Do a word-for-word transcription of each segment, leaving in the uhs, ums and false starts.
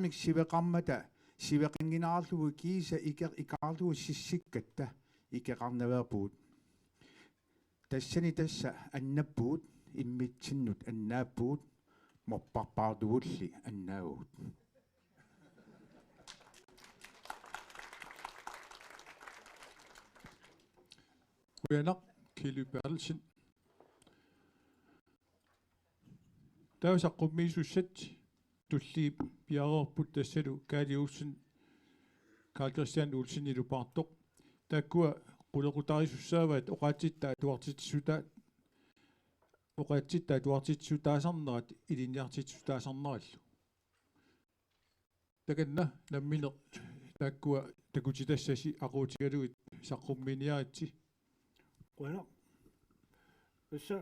Taamik siveqarmata siveqanngilaarlugu kiisa ike-, ikaarlugu sissikkatta ikeqarnaveerpugut. Tassani tassa annappugut, immitsinnut annaappugut, mopparpaartugulli annaavugut. Qujanaq, Kili Berthelsen. Taava saqqummiisussat tulliit piareerput, tassalu Kaali Olsen, Karl Kristian Olsenilu paartoq. Taakkua qulequtarisussaavaat oqaatsitta atuartitsisuta-, oqaatsitta atuartitsisutaasarnerat ilinniartitsisutaasarnerallu. Takanna nammineq taakkua takutitassasi aquutigalugit saqqummiiniaritsi. Qujanaq. Tassa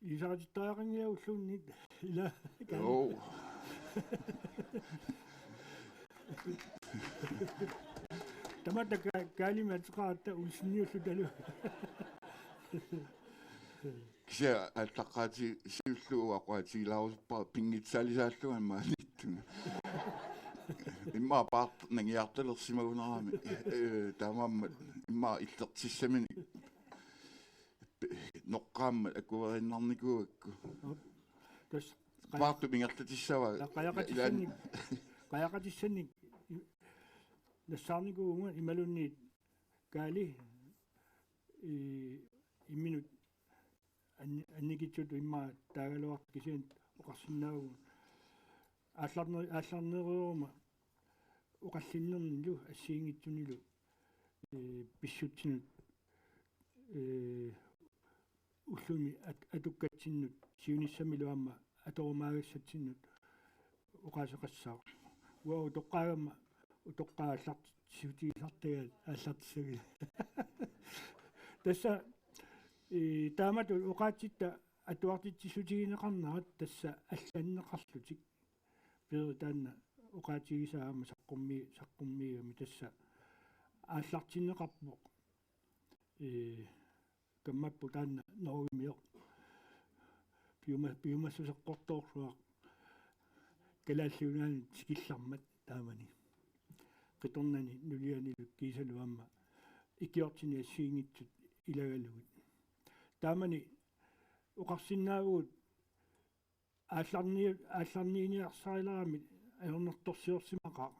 ilisaritittariaqanngilagut ulluunniit, ila. Joo. Tamatta Ka-, Kaalimik ateqaratta Olseniullutalu. Kisianni aallaqqaatigiillugu aquatigilaarusuppara pinngitsaalisaallunga maaniittunga. Immaqa paartoq nangiartalersimagunerami. Ee, taamaammat immaqa illertissaminik noqqaammat akueriinnarnikuugakku. Tassa qa-, paartup ingerlatissavaa. Qajaqatissannik, qajaqatissannik i-, nassaarnikuuvunga imaluunniit Kaali, i-, imminut anni-, annikitsutut immaqa taagaluartoq, kisianni oqarsinnaavugut aallarne-, aallarnereeruma oqallinnernilu assigiinngitsunilu, ee, pissutsinut, ee, ullumi at-, atukkatsinnut siunissamilu aamma atorumaagassatsinnut oqaaseqassaaq. Uanga utoqqaagamma utoqqaat aallartissutigisartagaat aallartissavia. Tassa, ee, taamatut oqaatsitta atuartitsissutigineqarnerat tassa allanneqarlutik. Peeri taanna oqaatigisaa aamma saqqummi-, saqqummiigami, tassa aallartinneqarpoq. Ee, kammapput taanna norgemioq. Piuma-, piumassuseqqortoorsuaq Kalaallit Nunaannut tikillarmat taamani. Qitornani nulianilu kiisalu aamma ikiortini assigiinngitsut ilagalugit. Taamani oqarsinnaavugut aallarni-, aallarniiniarsarilerami ajornartorsiorsimaqaaq.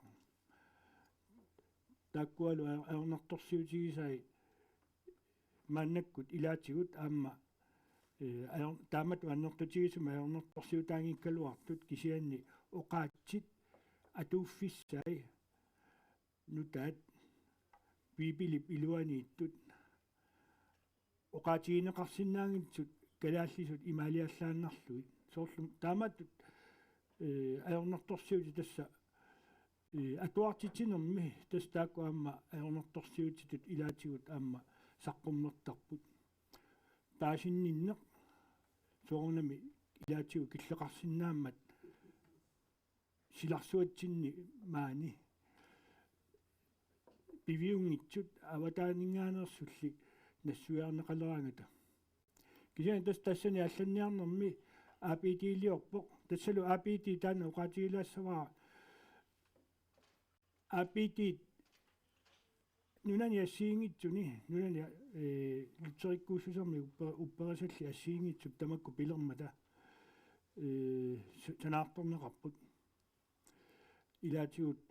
Taakkualu aj-, ajornartorsiutigisai maannakkut ilaatigut aamma, ee, ajor-, taamatut annertutigisumik ajornartorsiutaanngikkaluartut, kisianni oqaatsit atuuffissai nutaat Biibilip iluaniittut oqaatigineqarsinnaanngitsut kalaallisut imaaliallaannarlugit. Soorlu taamatut, ee, ajornartorsiutit tassa, ee, atuartitsinermi tassa taakku aamma ajornartorsiutitut ilaatigut aamma saqqummertarput. Paasinninneq soorunami ilaatigut killeqarsinnaammat silarsuatsinni maani piviunngitsut avataaninngaanneersulli nassuiarneqaleraangata. Kisianni tassa tassani allanniarnermi A B D-liorpoq. Tassalu A B D taanna oqaatigilaassavara. A B D nunani assigiinngitsuni, nunani, ee, lutserikkuussusermi uppe-, upperisalli assigiinngitsup tamakku pilermata, ee, sa-, sanaartorneqarput. Ilaatigut,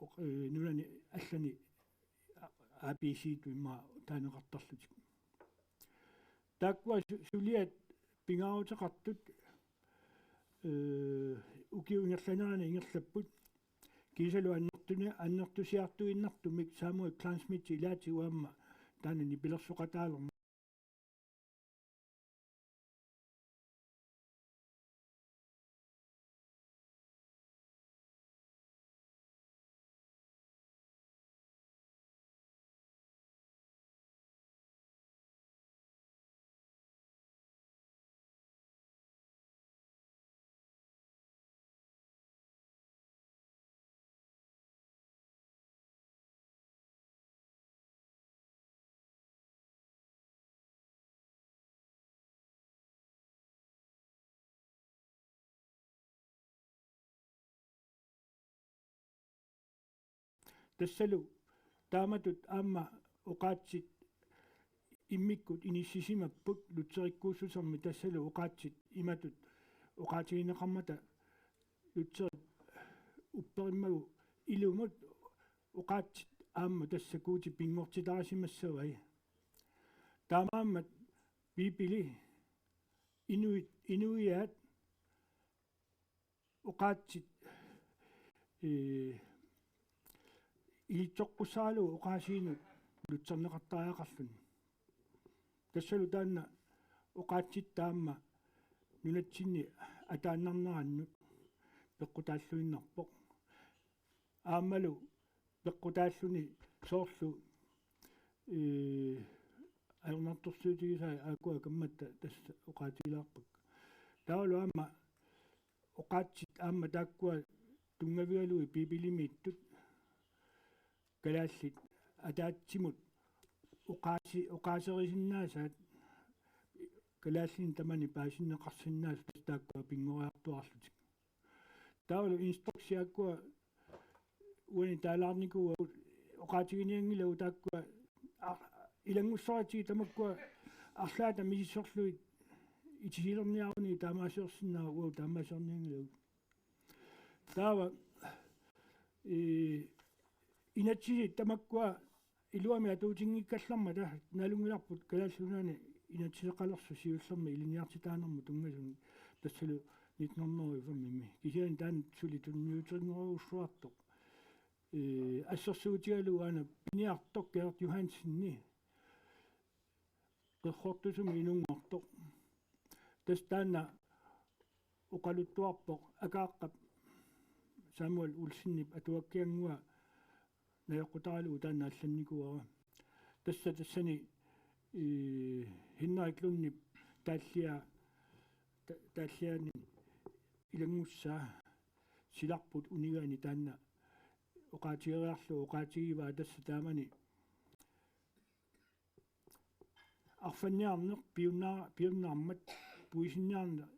oq-, ee, nunani allani A B C-tut immaqa taaneqartarlutik. Taakkua su-, suliat pingaaruteqartut, ee, ukiup ingerlanerani ingerlapput. Kiisalu annertuni-, annertusiartuinnartumik Samuel Kleinschmidt ilaatigut aamma taanna nipilersoqataalermat. Tassalu taamatut aamma oqaatsit immikkut inissisimapput lutserikkuussusermi, tassalu oqaatsit imatut oqaatigineqarmata lutserit upperimmagu ilumut oqaatsit aamma tassa Guuti pinngortitarisimassavai. Taamaammat Biibili inuit, inuiaat oqaatsit, ee, ilitsoqqussaralugu oqaasiinut lutserneqartariaqarluni. Tassalu taanna oqaatsit taama nunatsinni ataannarnerannut peqqutaalluinnarpoq. Aammalu peqqutaalluni soorlu, ee, ajornartorsiutigisai aakkua kammatta tassa oqaatigilaarpakka. Taavalu aamma oqaatsit aamma taakkua tunngavigalugit Biibilimiittut kalaallit ataatsimut oqaasi-, oqaaserisinnaasaat kalaallinik tamanit paasinneqarsinnaasut tassa taakkua pinngoriartuaarlutik. Taavalu instruktiakkua uani taalaarnikuuagut oqaatiginianngilagut taakkua a-, ilanngussoratigit tamakkua arlaata misissorlugit itisilerniaruni taamaasiorsinnaavagut, uagut taamaasiornianngilagut. Taava, ee, inatsisit tamakkua iluamik atuutinngikkallarmata nalunngilarput Kalaallit Nunaanni inatsiseqalersut siullermik ilinniartitaanermut tunngasumik tassalu nitten hundrede og fem-imi. Kisianni taanna suli tunniutinngorujussuartoq. Ee, assersuutigalugu aana piniartoq Gerhard Johansenip Qerrortusumik inunngortoq. Tassa taanna oqaluttuarpoq Akaaqqap Samuel Olsenip atuakkiannguaq najoqqutaralugu taanna allannikuuara. Tassa tassani, ee, Henrik Lundip taallia-, ta-, taalliaani ilanngussaa silarput unigaani taanna oqaatigeriarlugu oqaatigivaa tassa taamani arfanniarneq piunna-, piunnaarmat puisinniarneq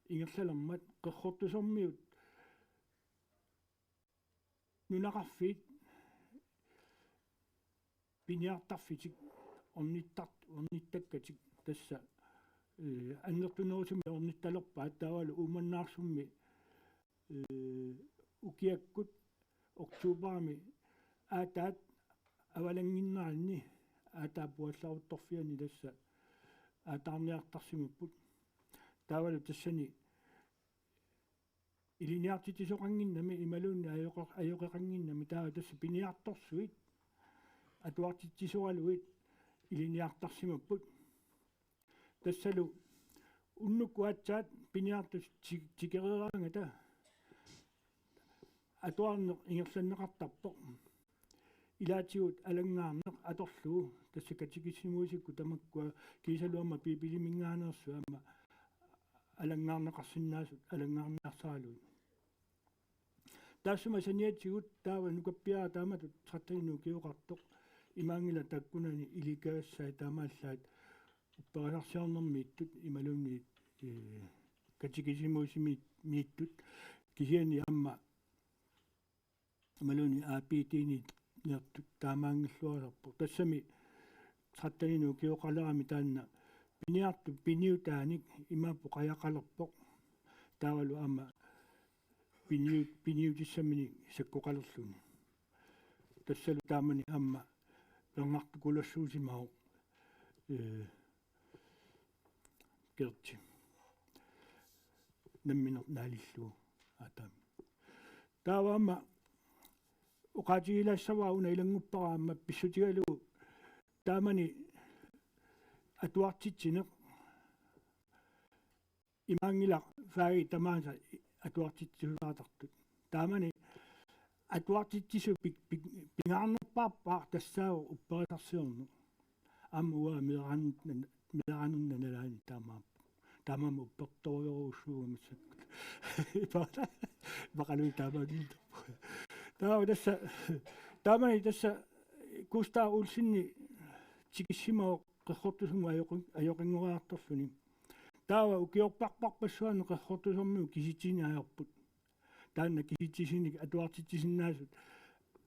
ingerlalermat Qerrortusermiut nunaqarfiit piniartarfitik ornittar-, ornittakkatik tassa, ee, annertunerusumik ornittalerpaat taavalu Uummannaarsummi, ee, ukiakkut oktoberimi aataat avalannginneranni aataap puallaruttorfianni tassa aataarniartarsimapput. Taavalu tassani ilinniartitsisoqannginnami imaluunniit ajoqe-, ajoqeqannginnami taava tassa piniartorsuit atuartitsisoralugit ilinniartarsimapput. Tassalu unnukkut aatsaat piniartut ti-, tikereeraangata atuarneq ingerlanneqartarpoq. Ilaatigut alanngaarneq atorlugu tassa katekisimusikkut tamakkua kiisalu aamma Biibiliminngaanneersut aamma alanngaarneqarsinnaasut alanngaarniarsaralugit. Taassuma saniatigut taava nukappiaraq taamatut tretteninik ukioqartoq imaanngilaq taakkunani ilikkagassaat taamaallaat upperisarsiornermiittut imaluunniit, ee, katekisimusimiittut kisianni aamma imaluunniit A B D-niittut taamaanngilluarpoq. Tassami tretteninik ukioqalerami taanna piniartup piniutaanik imaappoq qajaqalerpoq. Taavalu aamma piniu-, piniutissaminik sakkoqalerluni. Tassalu taamani aamma pernartukulassuusimavoq, ee, Gerti. Nammineq naalillugu aataami. Taava aamma oqaatigilaassavara una ilannguppara aamma pissutigalugu taamani atuartitsineq imaanngilaq fagit tamaasa atuartitsisulaartartut. Taamani atuartitsisut pik-, pik-, pingaarnerpaarpaat tassaavoq upperisarsiorneq. Aamma uanga meeraan-, meeraanera nalaani taamaappoq. Taamaammat uppertorujorujussuuvoq massakkut. Ipa-, ipaqaluit taamaanngilaq. Taava tassa, taamani tassa Gustav Olsen tikissimavoq Qerrortusumut ajoqi-, ajoqinngoriartorluni. Taava ukiorparparpassuarni Qerrortusermiut kisitsineq ajorput. Taanna kisitsisinik atuartitsisinnaasut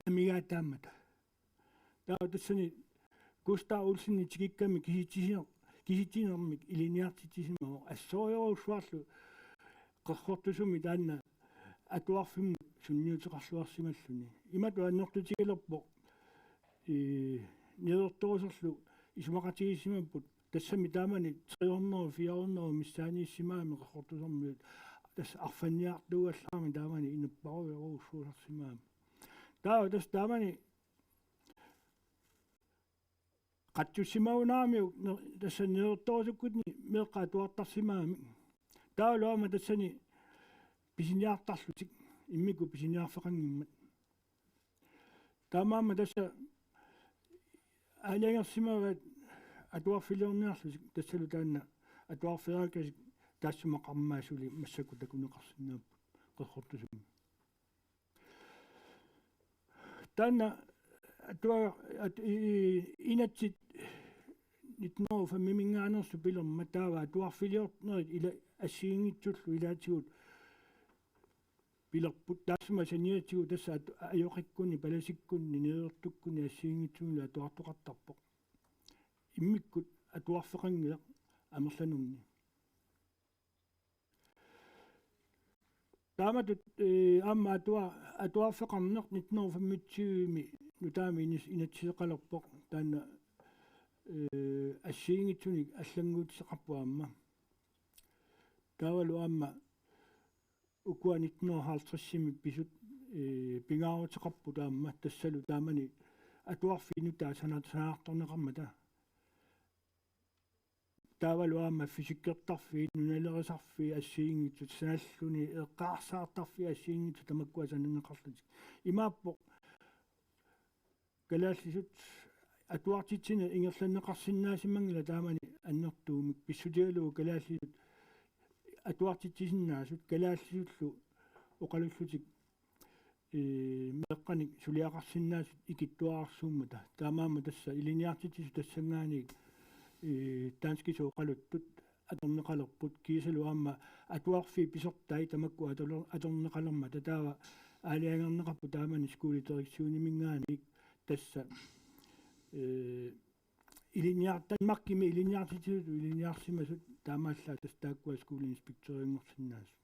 amigaataammata. Taava tassani Gustav Olsenip tikikkami kisitsisior-, kisitsinermik ilinniartitsisimavoq, assorujussuarlu Qerrortusumi taanna atuarfimmut sunniuteqarluarsimalluni. Imatut annertutigilerpoq, ii, neriortoruserlu isumaqatigiissimapput, tassami taamani tre hundrede, fire hundrede missaaniissimagami Qerrortusermiut, tassa arfanniartuugallarami taamani inupparujorujussuusarsimagami. Taava tassa taamani qatsussimagunaramiuk ne-, tassa neriortorusukkunni meeqqat atuartarsimagamik. Taavalu aamma tassani pisiniartarlutik, immikkut pisiniarfeqanngimmat. Taamaammat tassa aalajangersimavaat atuarfiliorniarlutik, tassalu taanna atuarfeqarlutik taassuma qarmaa suli massakkut takuneqarsinnaapput Qerrortusumi. Taanna atua-, at-, i-, i-, inatsit nitten hundrede og fem-iminngaanneersut pilermat, taava atuarfiliornerit ila-, assigiinngitsullu ilaatigut pilerput, taassuma saniatigut tassa at-, ajoqikkunni, palasikkunni, neriortukkunni assigiinngitsunillu atuartoqartarpoq. Immikkut atuarfeqanngilaq amerlanerni. Taamatut, ee, aamma atua-, atuarfeqarneq nitten hundrede femogtyve-mi nutaami inis-, inatsiseqalerpoq, taanna, ee, assigiinngitsunik allannguuteqarpoq aamma. Taavalu aamma ukua nitten hundrede halvtreds-imi pisut, ee, pingaaruteqarput aamma, tassalu taamani atuarfiit nutaat sana-, sanaartorneqarmata. Taavalu aamma fysikkertarfiit, nunalerisarfiit assigiinngitsut sanalluni, eqqarsartarfiit assigiinngitsut tamakkua sananeqarlutik. Imaappoq kalaallisut atuartitsineq ingerlanneqarsinnaasimanngilaq taamani annertuumik, pissutigalugu kalaallisut atuartitsisinnaasut kalaallisullu oqalullutik, ee, meeqqanik suliaqarsinnaasut ikittuararsuummata. Taamaammat tassa ilinniartitsisut tassanngaanniit, ee, danskisut oqaluttut atorneqalerput, kiisalu aamma atuarfiit pisortai tamakku atorle-, atorneqalermata, taava aalajangerneqarpoq taamani skoledirektionimingaanniit tassa, ee, ilinniar-, Danmarkimi ilinniartitsisutut ilinniarsimasut taamaallaat tassa taakkua skoleinspektørinngorsinnaasut.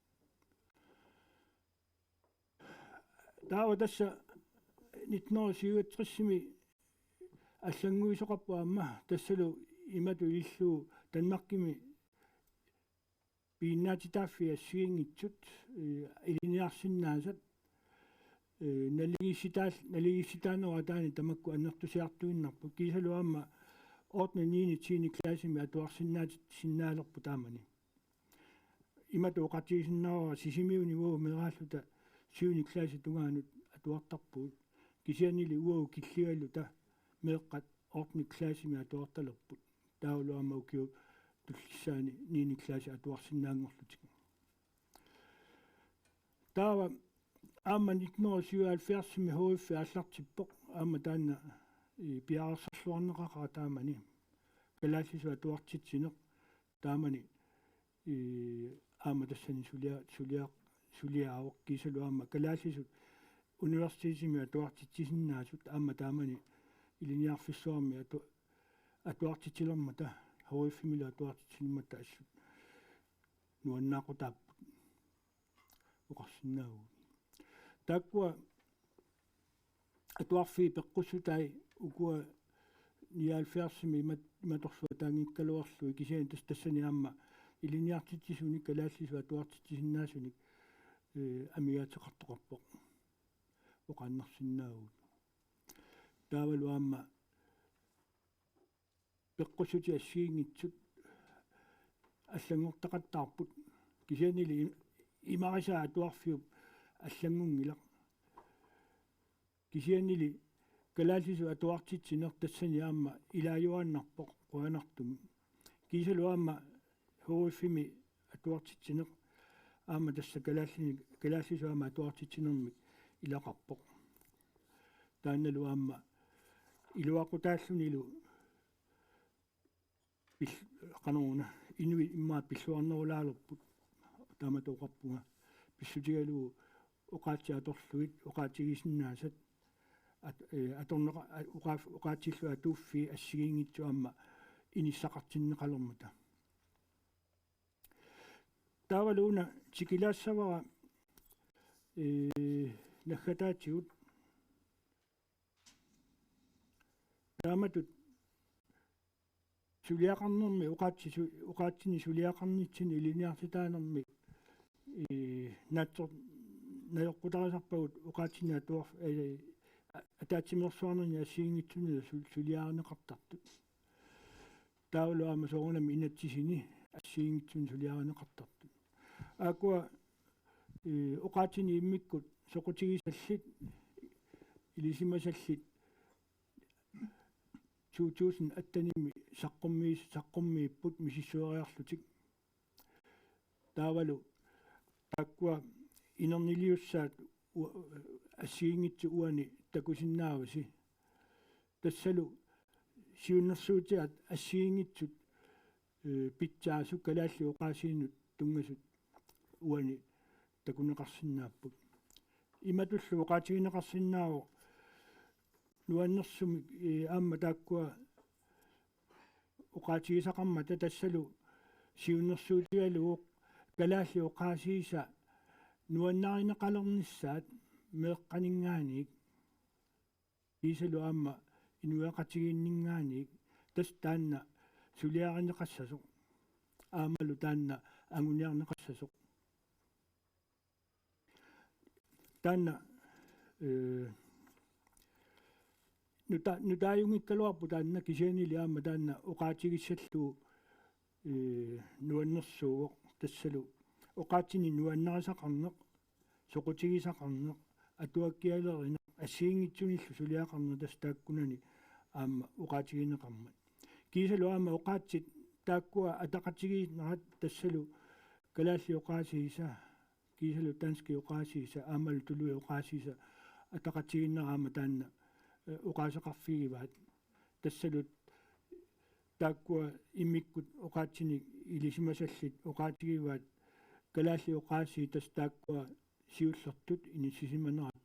Taava tassa nitten hundrede syvogtres-imi allannguisoqarpoq aamma, tassalu imatut ilillugu Danmarkimi piginnaatitaaffii assigiinngitsut, ee, ilinniarsinnaasat, ee, naligiissitaal-, naligiissitaanerup ataani tamakku annertusiartuinnarput, kiisalu aamma ottende, niende, tiende klassimi atuarsinnaatitsinnaalerput taamani. Imatut oqaatigisinnaavara Sisimiuni uagut meeraalluta syvende klassip tungaanut atuartarpugut. Kisiannili uagut killigaluta meeqqat ottende klassimi atuartalerput. Taavalu aamma ukiut tullissaani niende klassi atuarsinnaanngorlutik. Taava aamma nitten hundrede syvoghalvfjerds-imi H F aallartippoq, aamma taanna, ee, piareersarluarneqaqaaq taamani. Kalaallisut atuartitsineq taamani, ee, aamma tassani sulia-, sulia-, suliaavoq, kiisalu aamma kalaallisut universitetimi atuartitsisinnaasut aamma taamani ilinniarfissuarmi atu-, atuartitsilermata, H F-imilu atuartitsilermata assut nuannaaqutaapput oqarsinnaavugut. Taakkua atuarfiit peqqussutai ukua nioghalvfjerds-imi imat-, imatorsuaq taanngikkaluarlugit, kisianni tas-, tassani aamma ilinniartitsisunik kalaallisut atuartitsisinnaasunik, ee, amigaateqartoqarpoq oqaannarsinnaavugut. Taavalu aamma peqqussutit assigiinngitsut allanngortaqattaarput. Kisiannili im-, imarisaa atuarfiup allanngunngilaq. Kisiannili kalaallisut atuartitsineq tassani aamma ilaajuaannarpoq qujanartumik. Kiisalu aamma H F-imi atuartitsineq aamma tassa kalaallinik, kalaallisut aamma atuartitsinermik ilaqarpoq. Taannalu aamma iluaqutaallunilu pil-, qanoruna, inuit immaqa pilluarnerulaalerput, taamatut oqarpunga, pissutigalugu oqaatsit atorlugit, oqaatigisinnaasat, at-, eh, atorneqa-, a-, oqaa-, oqaatsillu atuuffii assigiinngitsut aamma inissaqartinneqalermata. Taavalu una tikilaassavara, eh, naggataatigut. Taamatut suliaqarnermi oqaatsi-, su-, oqaatsinik suliaqarnitsinni ilinniartitaanermi, eh, naatsoq-, najoqqutarisarpagut oqaatsinik atuarf-, eh, a-, ataatsimeersuarnerni assigiinngitsunik su-, suliarineqartartut. Taavalu aamma soorunami inatsisini assigiinngitsunik suliarineqartartut. Aakkua, eh, oqaatsinik immikkut soqutigisallit, ilisimasallit to tusind attenimi saqqummiis-, saqqummiipput misissueriarlutik. Taavalu taakkua inerniliussaat u-, assigiinngitsut uani takusinnaavasi. Tassalu siunnersuutigaat assigiinngitsut, eh, pitsaasut kalaallit oqaasiinut tunngasut uani takuneqarsinnaapput. Imatullu oqaatigineqarsinnaavoq nuannersumik, eh, aamma taakkua oqaatigisaqarmata, tassalu siunnersuutigalugu kalaallit oqaasiisa nuannarineqalernissaat meeqqaninngaanniit, kiisalu aamma inuiaqatigiinninngaanniit, tassa taanna suliarineqassasoq aammalu taanna anguniarneqassasoq. Taanna, eh, nuta-, nutaajunngikkaluarpoq taanna, kisiannili aamma taanna oqaatigissallugu, eh, nuannersuuvoq, tassalu oqaatsinik nuannarisaqarneq, soqutigisaqarneq, atuakkialerineq, assigiinngitsunillu suliaqarneq, tassa taakkunani aamma oqaatigineqarmat. Kiisalu aamma oqaatsit taakkua ataqatigiinnerat, tassalu kalaallit oqaasiisa, kiisalu danskit oqaasiisa aammalu tuluit oqaasiisa ataqatigiinnerat aamma taanna, eh, oqaaseqarfigivaat. Tassalu taakkua immikkut oqaatsinik ilisimasallit oqaatigivaat kalaallit oqaasii, tassa taakkua siullertut inissisimanerat,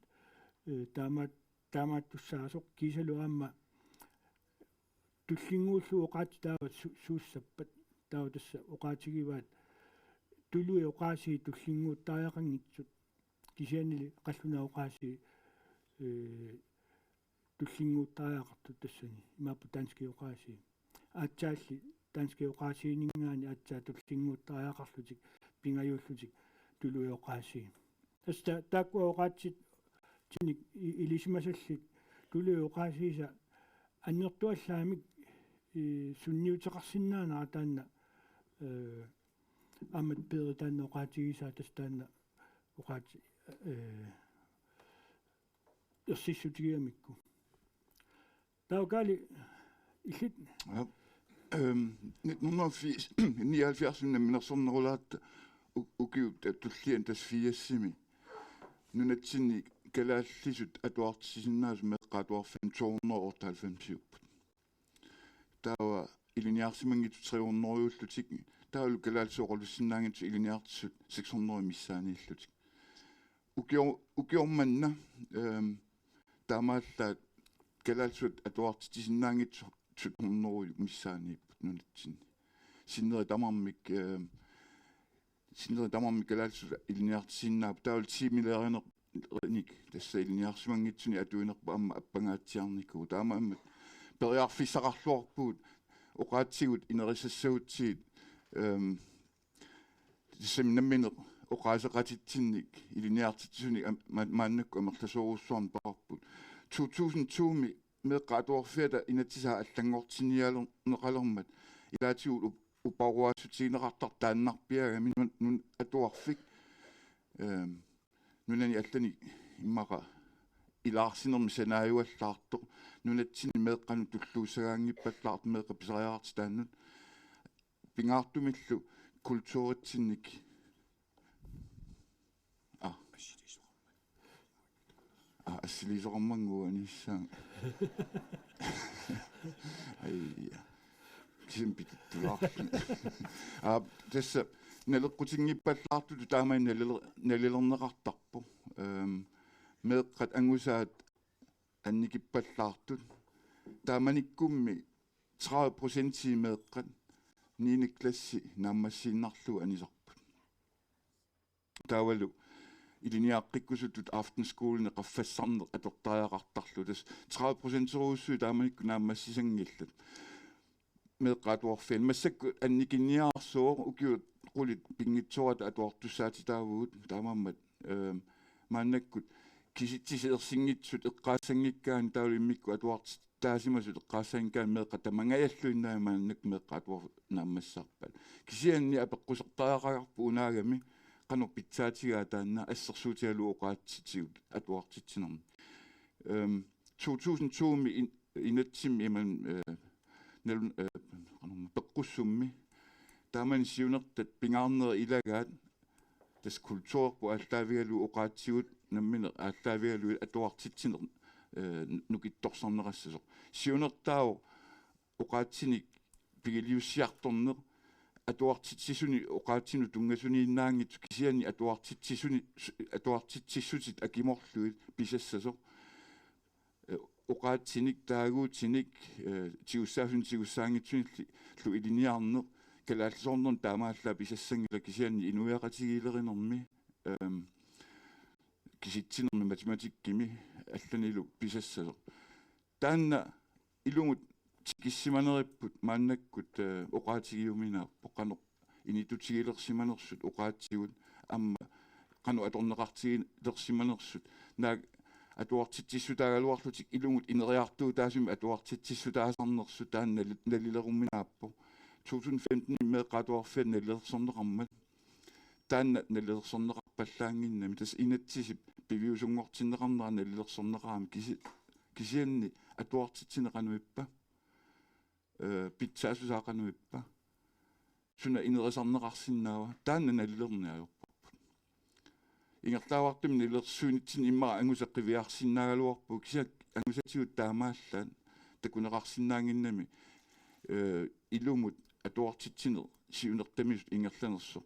eh, taamaat-, taamaattussaasoq, kiisalu aamma tullinnguullugu oqaatsit taava su-, suussappat, taava tassa oqaatigivaat tuluit oqaasii tullinnguuttariaqanngitsut, kisiannili qallunaat oqaasii, eh, tullinnguuttariaqartut tassani, imaappoq danskit oqaasii. Aatsaalli danskit oqaasiinninngaanniit aatsaat tullinnguuttariaqarlutik, pingajuullutik tuluit oqaasii. Tassa ta-, taakkua oqaatsinik i-, ilisimasallit tuluit oqaasiisa annertuallaamik, eh, sunniuteqarsinnaanera taanna, eh, aamma Peeri taanna oqaatigisaa, tassa taanna oqaatsit, eh, ersissutigigamikku. Taava Kaali, illit? Ja. Øhm, nitten hundrede og firs, nioghalvfjerds namminersornerulaaratta u-, ukiup ta-, tulliani, tassa firsimi, nunatsinni kalaallisut atuartitsisinnaasut meeqqat atuarfianni to hundrede og otteoghalvfemsiupput. Taava ilinniarsimanngitsut tre hundredeullutik, taavalu kalaallisut oqalussinnaanngitsut ilinniartitsisut seks hundrede missaanniillutik. Ukior-, ukioq manna, øhm, taamaallaat kalaallisut atuartitsisinnaanngitsut hundrede missaanniipput nunatsinni. Sinneri tamarmik, øhm, sinneri tamarmik kalaallisut ilinniartitsisinnaapput, taavalu tiimilerineq-, -rinik tassa ilinniarsimanngitsunik atuinerput aamma appangaatsiarnikuuvoq. Taamaammat periarfissaqarluarpugut oqaatsigut ineriartortissagutsigit, øhm, tassami nammineq oqaaseqatitsinnik ilinniartitsisunik am-, ma-, maannakkut amerlasoorujussuarnik peqarput. To tusind to-mi meeqqat atuarfiata inatsisaa allanngortinnialerneqalermat ilaatigut up-, uparuaassutigineqartartoq taannarpiaagami nun-, nunat atuarfik, øhm, nunani allani immaqa ilaarsinermi sanaajuallaartoq, nunatsinni meeqqanut tulluussagaanngippallaartoq meeqqat pisariaqartitaannut, pingaartumillu kulturitsinnik. Aa. Aa, assiliisoqarmannguanissaa. Aja. Kisimik pituttulaarluni. Aa, tassa naleqqutinngippallaartutut taamani naliler-, nalilerneqartarpoq. Øhm, meeqqat angusaat annikippallaartut. Taamanikkummi tredive procentii meeqqat niende klassi naammassiinnarlugu anisarput. Taavalu ilinniaqqikkusutut aftenskoleni qaffassarneq atortariaqartarlugu. Tassa tredive procenterujussuit taamanikkut naammassisanngillat. Meeqqat atuarfianni. Massakkut annikinniarsuuvoq, ukiut qulit pinngitsoorata atuartussaatitaavugut, taamaammat, ehm, maannakkut kisitsisit ersinngitsut eqqaassanngikkaanni taavalu immikkut atuartittaasimasut eqqaassanngikkaanni meeqqat tamangajalluinnaat maannakkut meeqqat atuarfik naammassisarpaat. Kisianni apeqqusartariaqarparput unaagami qanoq pitsaatigaa taanna assersuutigalugu oqaatsitigut atuartitsinermi. Ehm, to tusind to-mi in-, inatsimmi imaluunniit, eh, nalun-, eh, qanormaa, peqqussummi. Taamani siunertat pingaarnerit ilagaat, tassa kulturerput aallaavigalugu oqaatsigut nammineq aallaavigalugit atuartitsineq, eh, nukittorsarneqassasoq. Siunertaavoq oqaatsinik pigiliussiartorneq, atuartitsisunik oqaatsinut tunngasuniinnaanngitsoq, kisianni atuartitsisuni-, atuartitsissutit akimorlugit pisassasoq. Eh, oqaatsinik taaguutinik, eh, tigussaasunik tigussaanngitsunillu ilinniarneq, kalaallisoornermut taamaallaat pisassanngilaq, kisianni inuiaqatigiilerinermi, ehm, kisitsinermi matematikkimi allanilu pisassasoq. Taanna ilumut tikissimaneripput maannakkut, eh, oqaatigiuminaappoq, qanoq initutigilersimanersut oqaatsigut aamma qanoq atorneqartigilersimanersut. Naak atuartitsissutaagaluarlutik ilumut ineriartuutaasumik atuartitsissutaasarnersut taanna nali-, nalileruminaappoq. To tusind femten-imi meeqqat atuarfiat nalilersorneqarmat. Taanna nalilersorneqarpallaannginnami, tassa inatsisip piviusunngortinneqarnera nalilersorneqarami, kisi-, kisianni atuartitsineq qanoq ippa? Eh, pitsaassusaa qanoq ippa? Suna inerisarneqarsinnaava? Taanna nalilerneq ajorparput. Ingerlaavartumik nalilersuinitsinni immaqa angusat qiviarsinnaagaluarpugut, kisianni angusatigut taamaallaat takuneqarsinnaannginnami, eh, ilumut atuartitsineq siunertamisut ingerlanersoq.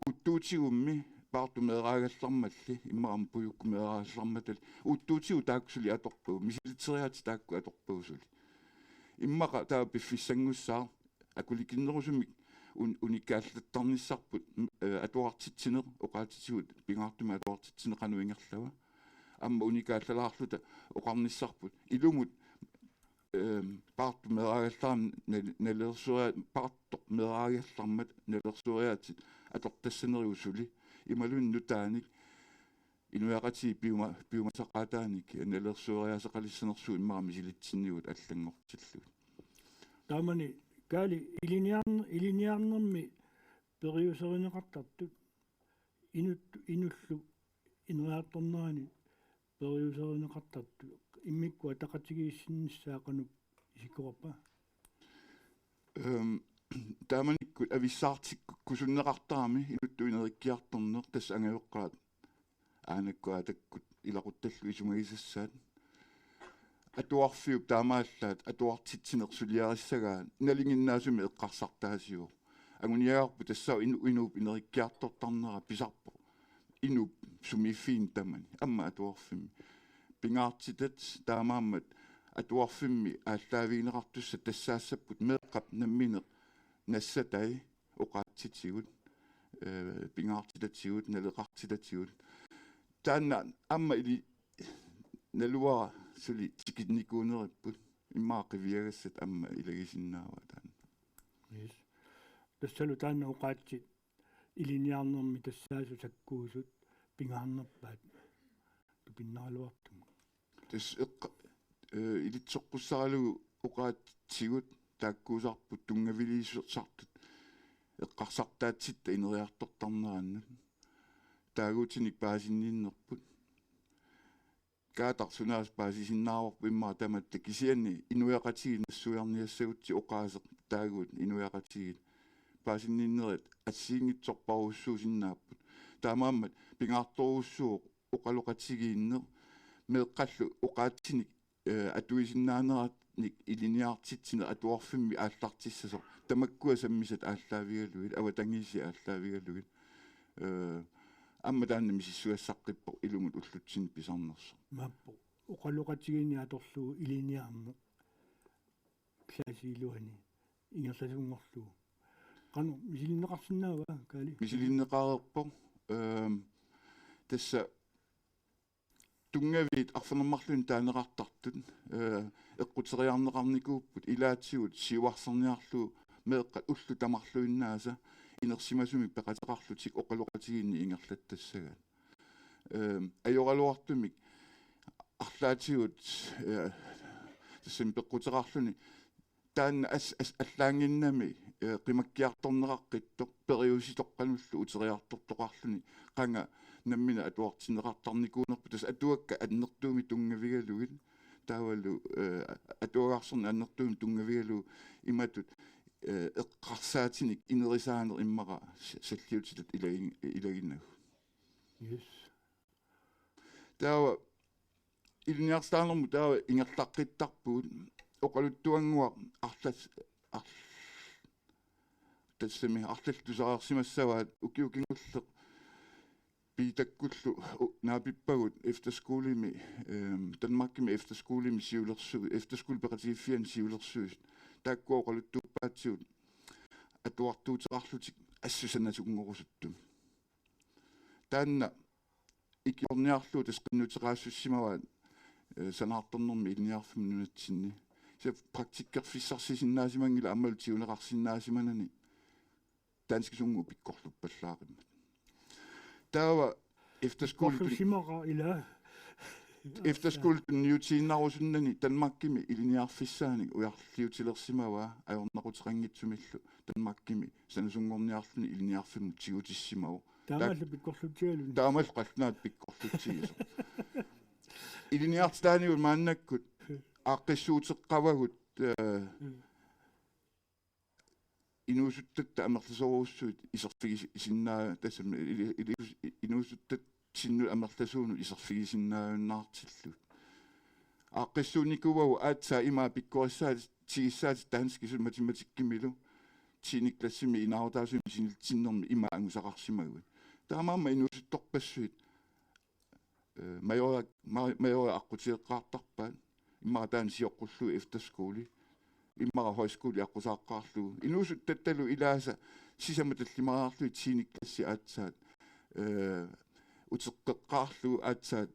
Uuttuutigummi Paartup meeraagallarmalli, immaqa aamma Pujukkut meeraagallarmatali, uuttuutigut taakku suli atorpagut, misilitseriaatsit taakku atorpagut suli. Immaqa taava piffissanngussaaq, akulikinnerusumik un-, unikkaallattarnissarput, m-, eh, atuartitsineq oqaatsitigut pingaartumik atuartitsineq qanoq ingerlava. Aamma unikkaallalaarluta oqarnissarput ilumut, ehm, Paartup meeraagallarami nal-, nalilersueria-, Paartup meeraagallarmat nalilersueriaatsit atortassanerigut suli imaluunniit nutaanik inuiaqatigiit piuma-, piumasaqaataanik nalilersueriaaseqalissanersugut immaqa misilitsinnigut allanngortillugit. Taamani Kaali ilinniarn-, ilinniarnermi periuserineqartartut inut-, inullu ineriartornerani periuserineqartartut immikkut ataqatigiissinnissaa qanoq isikkoqarpa? Ehm, taamanikkut avissaartikkusunneqartarami inuttut inerikkiartorneq, tassa angajoqqaat aanakkut aatakkut ilaquttallu isumagisassaat. Atuarfiup taamaallaat atuartitsineq suliarissagaa nalinginnaasumik eqqarsartaasivoq. Anguniagarput tassaavoq inu-, inuup inerikkiartortarnera pisarpoq inuup sumiiffiini tamani, aamma atuarfimmi. Pingaartitat taamaammat atuarfimmi aallaavigineqartussat tassaassapput meeqqap nammineq nassatai oqaatsitigut, eh, pingaartitatigut, naleqartitatigut. Taanna aamma ili naluara suli tikinnikuuneripput, immaqa qiviagassat aamma ilagisinnaavaa taanna. Yes. Tassalu taanna oqaatsit ilinniarnermi tassaasut sakkuusut pingaarnerpaat tupinnaraluartumik. Tassa eqqa-, eh, ilitsoqqussaralugu oqaatsigut taakkuusarput tunngaviliissusersartut eqqarsartaatsitta ineriartortarnerannut. Taaguutinik paasinninnerput. Kaataq sunaaffa paasisinnaavarput immaqa tamatta, kisianni inuiaqatigiit nassuiarniassagutsigit oqaaseq taaguut inuiaqatigiit paasinninnerit assigiinngitsorpassuusinnaapput. Taamaammat pingaartorujussuuvoq oqaloqatigiinneq meeqqallu oqaatsinik, eh, atuisinnaaneranik ilinniartitsineq atuarfimmi aallartissasoq. Tamakkua sammisat aallaavigalugit, avatangiisit aallaavigalugit. Eh, aamma taanna misissugassaqqippoq ilumut ullutsinni pisarnersoq. Maappoq. oqaloqatigiinneq atorlugu ilinniarneq klassiiluani ingerlasunngorlugu. Qanoq misilinneqarsinnaava, Kaali? Misilinneqareerpoq. Ehm, tassa tunngaviit arfineq-marlunut taaneqartartut, eh, eqquteriarneqarnikuupput, ilaatigut siuarsarniarlugu meeqqat ullut tamarluinnaasa inersimasumik peqateqarlutik oqaloqatigiinneq ingerlattassagaat. Ehm, ajoraluartumik arlaatigut, eh, tassami peqquteqarluni taanna as-, as-, allaannginnami, eh, qimakkiartorneqaqqittoq, periusitoqqanullu uteriartortoqarluni, qanga nammineq atuartinneqartarnikuunerput, tassa atuakkat annertuumik tunngavigalugit, taavalu, eh, atuagarsorneq annertuumik tunngavigalugu imatut, eh, eqqarsaatinik inerisaaneq immaqa sa-, salliutitat ilagin-, ilaginagu. Yes. Taava ilinniartitaanermut taava ingerlaqqittarpugut, oqaluttuannguaq arlas-, ar-, tassami arlallit tusarsimassavaat, ukioq kingulleq Piitakkullu u-, naapippagut efterskolemi, ehm, Danmarkimi efterskolemi siulersu-, efterskole peqatigiiffiani siulersuisut. Taakkua oqaluttuuppaatsigut atuartuuteqarlutik assut sanasunngorusuttumi. Taanna ikiorniarlugu tassa qinnuteqaassussimavaat, eh, sanaartornermi ilinniarfimmut nunatsinni. Kisianni praktikkerfissarsisinnaasimanngilaq aammalu tiguneqarsinnaasimanani danskisunnguit pikkorluppallaaqimmat. Taava efterskoletun-, Pikkorlussimaqa ila. Efterskoletun tunniutiinnarusunnani Danmarkimi ilinniarfissaanik ujarliutilersimavaa ajornaquteqanngitsumillu Danmarkimi sanasunngorniarluni ilinniarfimmut tigutissimavoq. Taamaallu pikkorlutsigaluni. Taamaallu qallunaatut pikkorlutsigisoq. Ilinniartitaanigut maannakkut aaqqissuuteqqavagut, eh, Mm. inuusuttatta amerlasoorujussuit iserfigisinnaa-, tassami ili-, ili-, inuusuttatsinnut amerlasuunut iserfigisinnaajunnaartillugit. Aaqqissuunnikuuagut aatsaat imaat pikkorissaatit, tigissaatit danskisut matematikkimilu tiende klassimi inaarutaasumik sinilitsinnermi imaat angusaqarsimaguit. Taamaammat inuusuttorpassuit, eh, Majoriaq, Ma-, Majoriaq aqqutigeqqaartarpaat, immaqa taanna sioqqullugu efterskole, immaqa højskole aqqusaaqqaarlugu. Inuusuttattalu ilaasa sisamat tallimariarlugit tiende klassi aatsaat, eh, uteqqeqqaarlugu aatsaat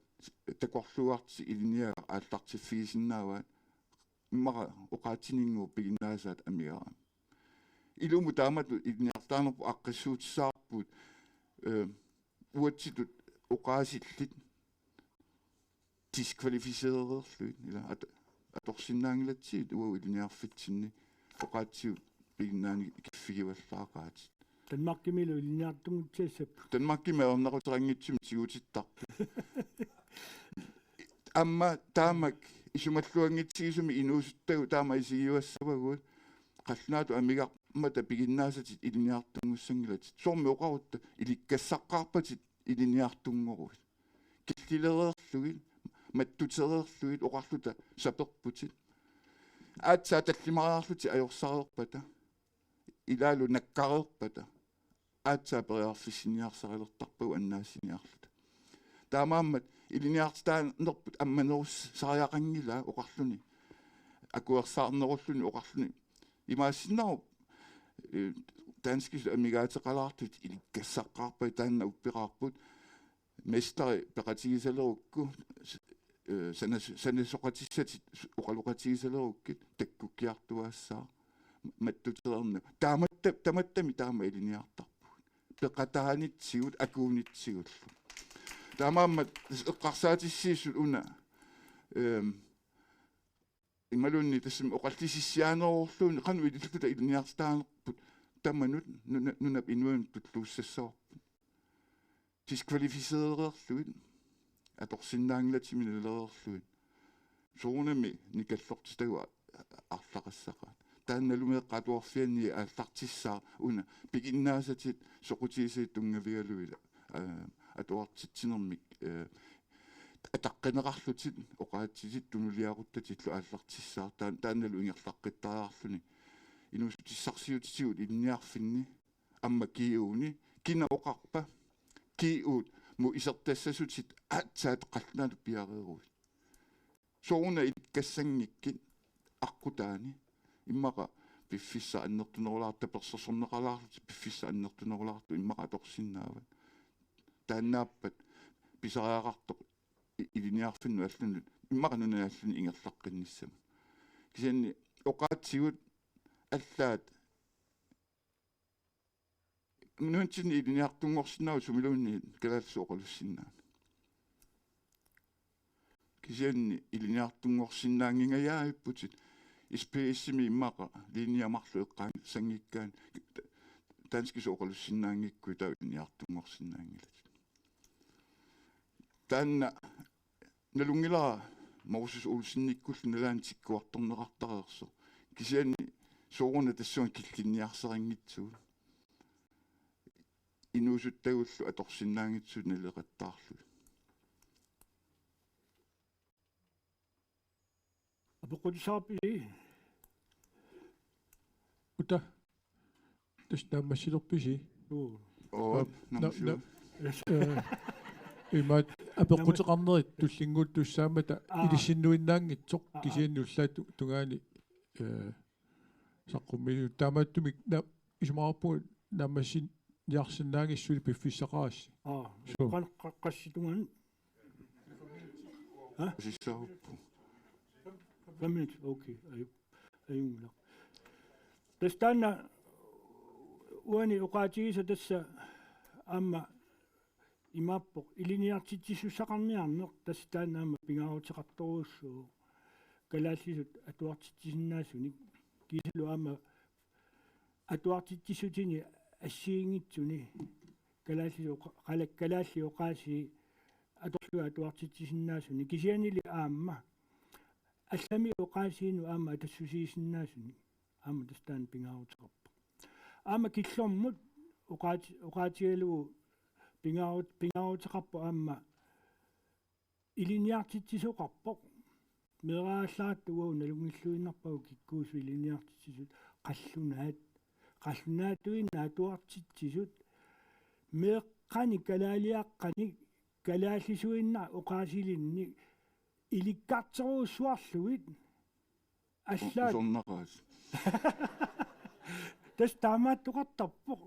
takorluuartut ilinniagaq aallartiffigisinnaavaat, immaqa oqaatsininnguup piginnaasaata amigaat. Ilumut taamatut ilinniartitaanerput aaqqissuutissavarput, eh, uatsitut oqaasillit diskvalificerereerlugit, ila at-, atorsinnaanngilatsigit uagut ilinniarfitsinni oqaatsigut piginnaanik kiffigivallaaqaatit. Danmarkimilu ilinniartunngutsiassapput. Danmarkimi ajornaquteqanngitsumik tigutittarput. Aamma taamak isumalluanngitsigisumik inuusuttagut taama isigiuassavagut, qallunaatut amigarmata piginnaasatit ilinniartunngussanngilatit. Soormi oqarutta, ilikkassaqqaarpatit ilinniartunngoruit. Killilereerlugit, mattutereerlugit oqarluta saperputit. Aatsaat tallimariarlutit ajorsareerpata, ilaalu nakkareerpata, aatsaat periarfissiniarsarilertarpagut annaassiniarluta. Taamaammat ilinniartitaanerput ammanerussariaqanngilaa oqarluni, akuersaarnerulluni oqarluni. Imaassinnaavoq, eh, danskisut amigaateqalaartut ilikkassaqqaarpata, taanna uppeqarput. Mesteri peqatigisalerukku, s-, eh, sanas-, sanasoqatissatit s-, oqaloqatigisalerukkit takkukkiartuaassaaq, mattutereerneq. Taamatta-, tamattami taama ilinniartarpugut. Peqataanitsigut, akuunitsigullu. Taamaammat eqqarsaatissiissut una, ehm, imaluunniit tassami oqallisissiaanerulluni qanoq ililluta ilinniartitaanerput tamanut nuna-, nunap inuanut tulluussassavarput. Diskvalificerereerlugit, atorsinnaanngilatit minalereerlugit. Soorunami nikallortitagut a-, arlaqassaqaat. Taannalu meeqqat atuarfianni aallartissaaq una piginnaasatit soqutigisat tunngavigalugit, aa, atuartitsinermik, eh, ataqqineqarlutit, oqaatsitit tunuliaquttatillu aallartissaaq. Taan-, taannalu ingerlaqqittariaqarluni inuussutissarsiutitigut ilinniarfinni aamma G U-ni. Kina oqarpa? G U-mut isertassasutit aatsaat qallunaatut piareeruit. sooruna ilikkassanngikkuit aqqutaani, immaqa piffissaq annertunerulaartoq, tapersersorneqalaarlutit piffissaq annertunerulaartoq immaqa atorsinnaavat. Taannaappat pisariaqartoq i-, ilinniarfinnut allanut, immaqa nunanut allanut ingerlaqqinnissamut. Kisianni oqaatsigut allaat nunatsinni ilinniartunngorsinnaavutit sumiluunniit kalaallisut oqalussinnaaneq. Kisianni ilinniartunngorsinnaanngingajavipputit, S P S-imi immaqa linjit marluk eqqaassanngikkaanni danskisut oqalussinnaanngikkuit taava ilinniartunngorsinnaanngilatit. Taanna nalunngilara Moses Olsenikkullu nalaani tikkuartorneqartareersoq. Kisianni sooruna tassunga killinniarsarinngitsugut. Inuusuttagullu atorsinnaanngitsut naleqattaarlugit. Apeqqutissaqarpisi? Uta. Tassa naammassilerpisi? Uu. Oo, na-, naammassivoq. Na-, eh, imaat apeqquteqarnerit tullinnguuttussaammata. Aa. Ilissinnuinnaanngitsoq. Aa, aa. Kisianni ullaap tu-, tungaani, eh, saqqummiisut taamaattumik na-, isumaqarpunga naammassiniarsinnaanngilasi suli piffissaqarassi. Aa. Suu. Qan-, qa-, qassitungan. Ha? Sissaaruppu. Fem minut, okay. Aju-, ajunngilaq. Tassa taanna uani oqaatigisat tassa aamma imaappoq ilinniartitsisussaqarniarneq, tassa taanna aamma pingaaruteqartorujussuuvoq kalaallisut atuartitsisinnaasunik. Kiisalu aamma atuartitsissutini assigiinngitsuni kalaallisut oqa-, kala-, kalaallit oqaasii atorlugit atuartitsisinnaasunik, kisiannili aamma allami oqaasiinut aamma atassusiisinnaasunik, aamma tassa taanna pingaaruteqarpoq. Aamma killormut oqaati-, oqaatigalugu pingaarut-, pingaaruteqarpoq aamma ilinniartitsisoqarpoq. Meeraallaratta uagut nalunngilluinnarpagut kikkuusut ilinniartitsisut, qallunaat, qallunaatuinnaq atuartitsisut, meeqqanik kalaaliaqqanik kalaallisuinnaq oqaasilinnik ilikkarterujussuarlugit. Allaat. Usornaqaat. Tassa taamaattoqartarpoq.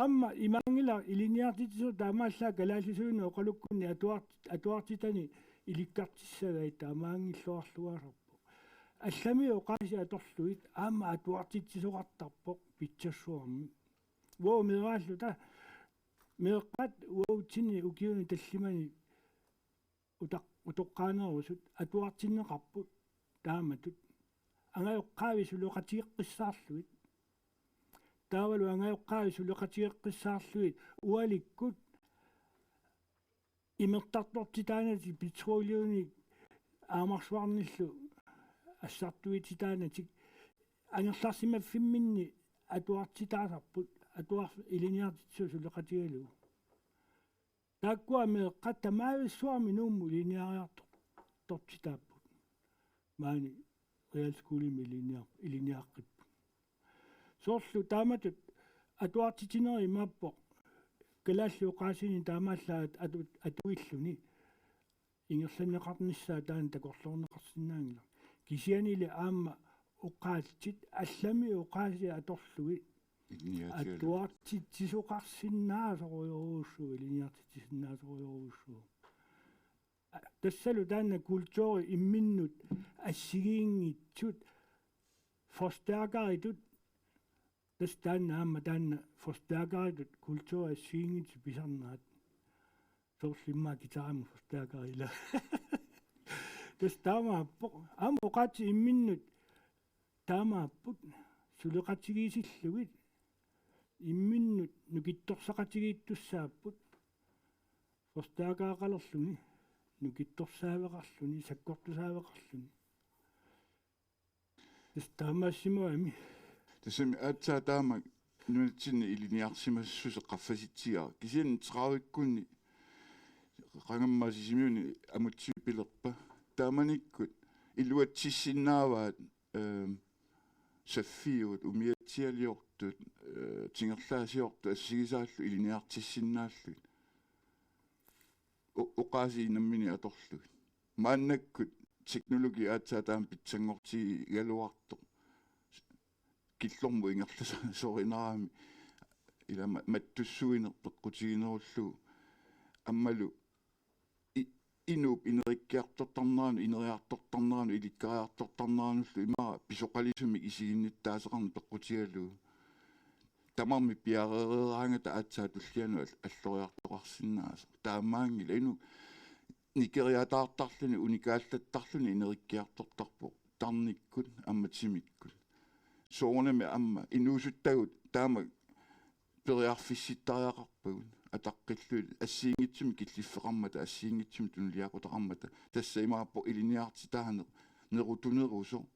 Aamma imaanngilaq ilinniartitsisut taamaallaat kalaallisuinnaq oqalukkunni atuart-, atuartitani ilikkartissagaat, taamaanngilluarluarpoq. Allami oqaasii atorlugit aamma atuartitsisoqartarpoq pitsassuarmi. Uagut meeraalluta, meeqqat uagutsinni ukiuni tallimani utaq-, utoqqaanerusut atuartinneqarput taamatut. Angajoqqaavi suleqatigeqqissaarlugit. Taavalu angajoqqaavi suleqatigeqqissaarlugit ualikkut imertartortitaanatik petroleumik aamarsuarnillu assartuititaanatik angerlarsimaffimminni atuartitaasarput, atuar-, ilinniartitsisut suleqatigalugu. Taakkua meeqqat tamavissuarmi Nuummut ilinniariartortitaapput. Maani realskolimi ilinniar-, ilinniaqqipput. Soorlu taamatut atuartitsinerit imaappoq kalaallit oqaasiinik taamaallaat atu-, atuilluni ingerlanneqarnissaa taanna takorloorneqarsinnaanngilaq. Kisiannili aamma oqaatsit allami oqaasii atorlugit ilinniartigalugu atuartitsisoqarsinnaasorujorujussuuvoq, ilinniartitsisinnaasorujorujussuuvoq. Tassalu taanna kulturi imminnut assigiinngitsut forstærkeritut, tassa taanna aamma taanna forstærkeritut kulturi assigiinngitsut pisarnerat. Soorlu immaqa guitarimut forstærkeri ila. Tassa taamaappoq. Aamma oqaatsit imminnut taamaapput, suleqatigiissillugit imminnut nukittorsaqatigiittussaapput. Forstærkereqalerluni, nukittorsaaveqarluni, sakkortusaaveqarluni. Tassa taamaassimagami. Tassami aatsaat taama nunatsinni ilinniarsimassuseq qaffasitsigaa. Kisianni tredivikkunni qangamma Sisimiuni Amutsivik pilerpa. Taamanikkut iluatsissinnaavaat, ehm, saffiuut, umiatsialiortut, eh, tingerlaasiortut assigisaallu ilinniartissinnaallugit. O-, oqaasii nammineq atorlugit. Maannakkut teknologi aatsaat taama pitsanngortigigaluartoq killormut ingerlasorinarami ilama mattussuineq peqqutiginerullugu aammalu i-, inuup ineriartortarneranut, ineriartortarneranut, ilikkariartortarneranullu immaqa pisoqalisumik isiginnittaaseqarneq peqqutigalugu. Tamarmik piareeraangata aatsaat tullianut al-, alloriartoqarsinnaasoq. Taamaanngilaq inuk nikeriataartarluni, unikaallattarluni ineriartortarpoq tarnikkut aamma timikkut. Soorunami aamma inuusuttagut taama periarfissittariaqarpagut ataqqillugit assigiinngitsumik killiffeqarmata, assigiinngitsumik tunuliaqutaqarmata, tassa imaappoq ilinniartitaaneq nerutunerusoq,